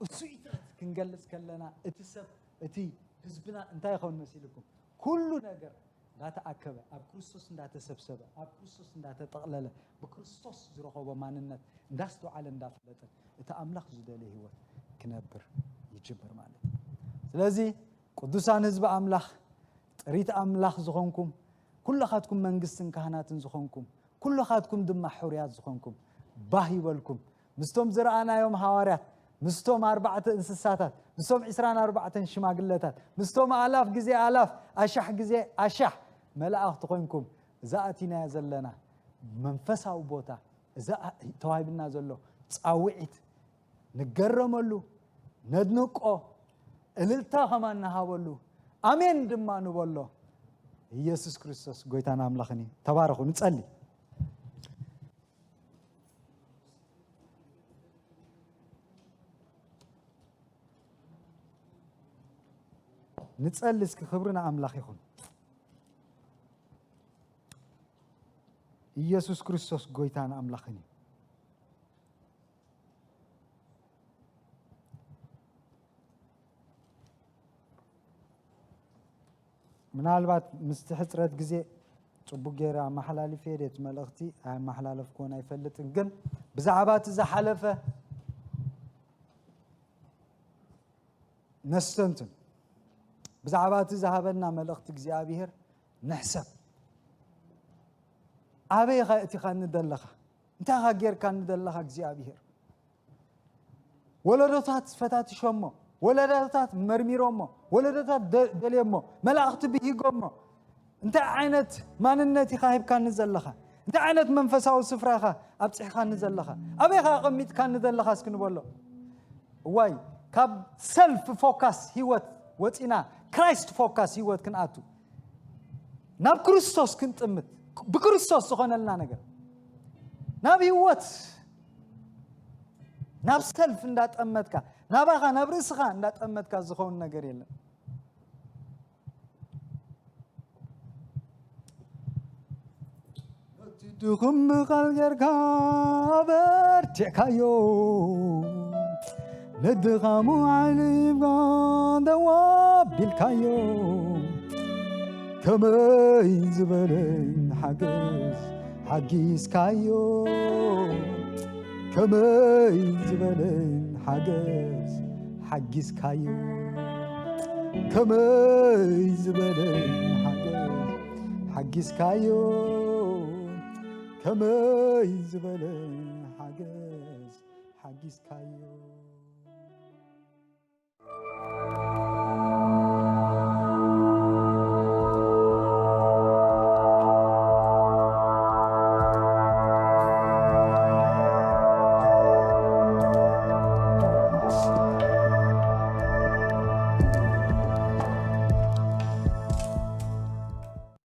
እሱኢታት ክንገልጽ ከለና እቲ ሰብ እቲ ህዝብና እንታይ ይኸውን መሲልኩም? ኩሉ ነገር እንዳተኣከበ ኣብ ክርስቶስ እንዳተሰብሰበ ኣብ ክርስቶስ እንዳተጠቕለለ ብክርስቶስ ዝረኸቦ ማንነት እንዳስተውዓለ እንዳፈለጠ እቲ ኣምላኽ ዝደልዮ ህይወት ክነብር ይጅምር ማለት እዩ። ስለዚ ቅዱሳን ህዝቢ ኣምላኽ፣ ጥሪት ኣምላኽ ዝኾንኩም፣ ኩልኻትኩም መንግስትን ካህናትን ዝኾንኩም፣ ኩልኻትኩም ድማ ሕሩያት ዝኾንኩም፣ ባህ ይበልኩም። ምስቶም ዝረኣናዮም ሃዋርያት፣ ምስቶም ኣርባዕተ እንስሳታት፣ ምስቶም ዕስራን ኣርባዕተን ሽማግለታት፣ ምስቶም ኣላፍ ግዜ ኣላፍ፣ ኣሻሕ ግዜ ኣሻሕ መላእኽቲ ኮይንኩም፣ እዛ ኣቲናያ ዘለና መንፈሳዊ ቦታ፣ እዛ ተዋሂብና ዘሎ ጻውዒት ንገረመሉ፣ ነድንቆ፣ እልልታ ከማን ንሃበሉ፣ ኣሜን ድማ ንበሎ። ኢየሱስ ክርስቶስ ጎይታን ኣምላኽን እዩ። ተባረኹ። ንጸሊ። ንጸሊ እስኪ። ክብሪ ንኣምላኽ ይኹን። ኢየሱስ ክርስቶስ ጎይታን ኣምላኽን እዩ። ምናልባት ምስቲ ሕጽረት ግዜ ጽቡቅ ገይረ ኣመሓላሊፈ ድየ እቲ መልእኽቲ? ኣየመሓላለፍኩዎን ኣይፈልጥን፣ ግን ብዛዕባ እቲ ዝሓለፈ ነስተንትን፣ ብዛዕባ እቲ ዝሃበና መልእኽቲ እግዚኣብሔር ንሕሰብ። ኣበይ ኢኻ እቲኻኒ ዘለኻ? እንታይ ኢኻ ጌርካኒ ዘለኻ እግዚኣብሔር? ወለዶታት ፈታትሾሞ፣ ወለዶታት መርሚሮሞ፣ ወለዶታት ደ-፣ ደልዮሞ፣ መላእኽቲ ብሂጎሞ፣ እንታይ ዓይነት ማንነት ኢኻ ሂብካኒ ዘለኻ? እንታይ ዓይነት መንፈሳዊ ስፍራ ኢኻ ኣብጺሕካኒ ዘለኻ? ኣበይ ኢኻ ኣቐሚጥካኒ ዘለኻ እስኪ ንበሎ። እዋይ፣ ካብ ሰልፍ ፎካስ ህይወት ወጺና ክራይስት ፎካስ ህይወት ክንኣቱ፣ ናብ ክርስቶስ ክንጥምት፣ ብክርስቶስ ዝኾነልና ነገር፣ ናብ ህይወት፣ ናብ ሰልፍ እንዳጠመትካ፣ ናባኻ፣ ናብ ርእስኻ እንዳጠመትካ ዝኸውን ነገር የለን። ነቲ ድኹም ቃል ጌርካ ኣበርቲዕካዮ፣ ንድኻሙ ሓይሊ ሂብካ ደው ኣቢልካዮ፣ ከመይ ዝበለ ሓገዝ ሓጊዝካዮ፣ ከመይ ዝበለ ሓገዝ ሓጊዝካዮ፣ ከመይ ዝበለ ሓገዝ ሓጊዝካዮ፣ ከመይ ዝበለ ሓገዝ ሓጊዝካዮ።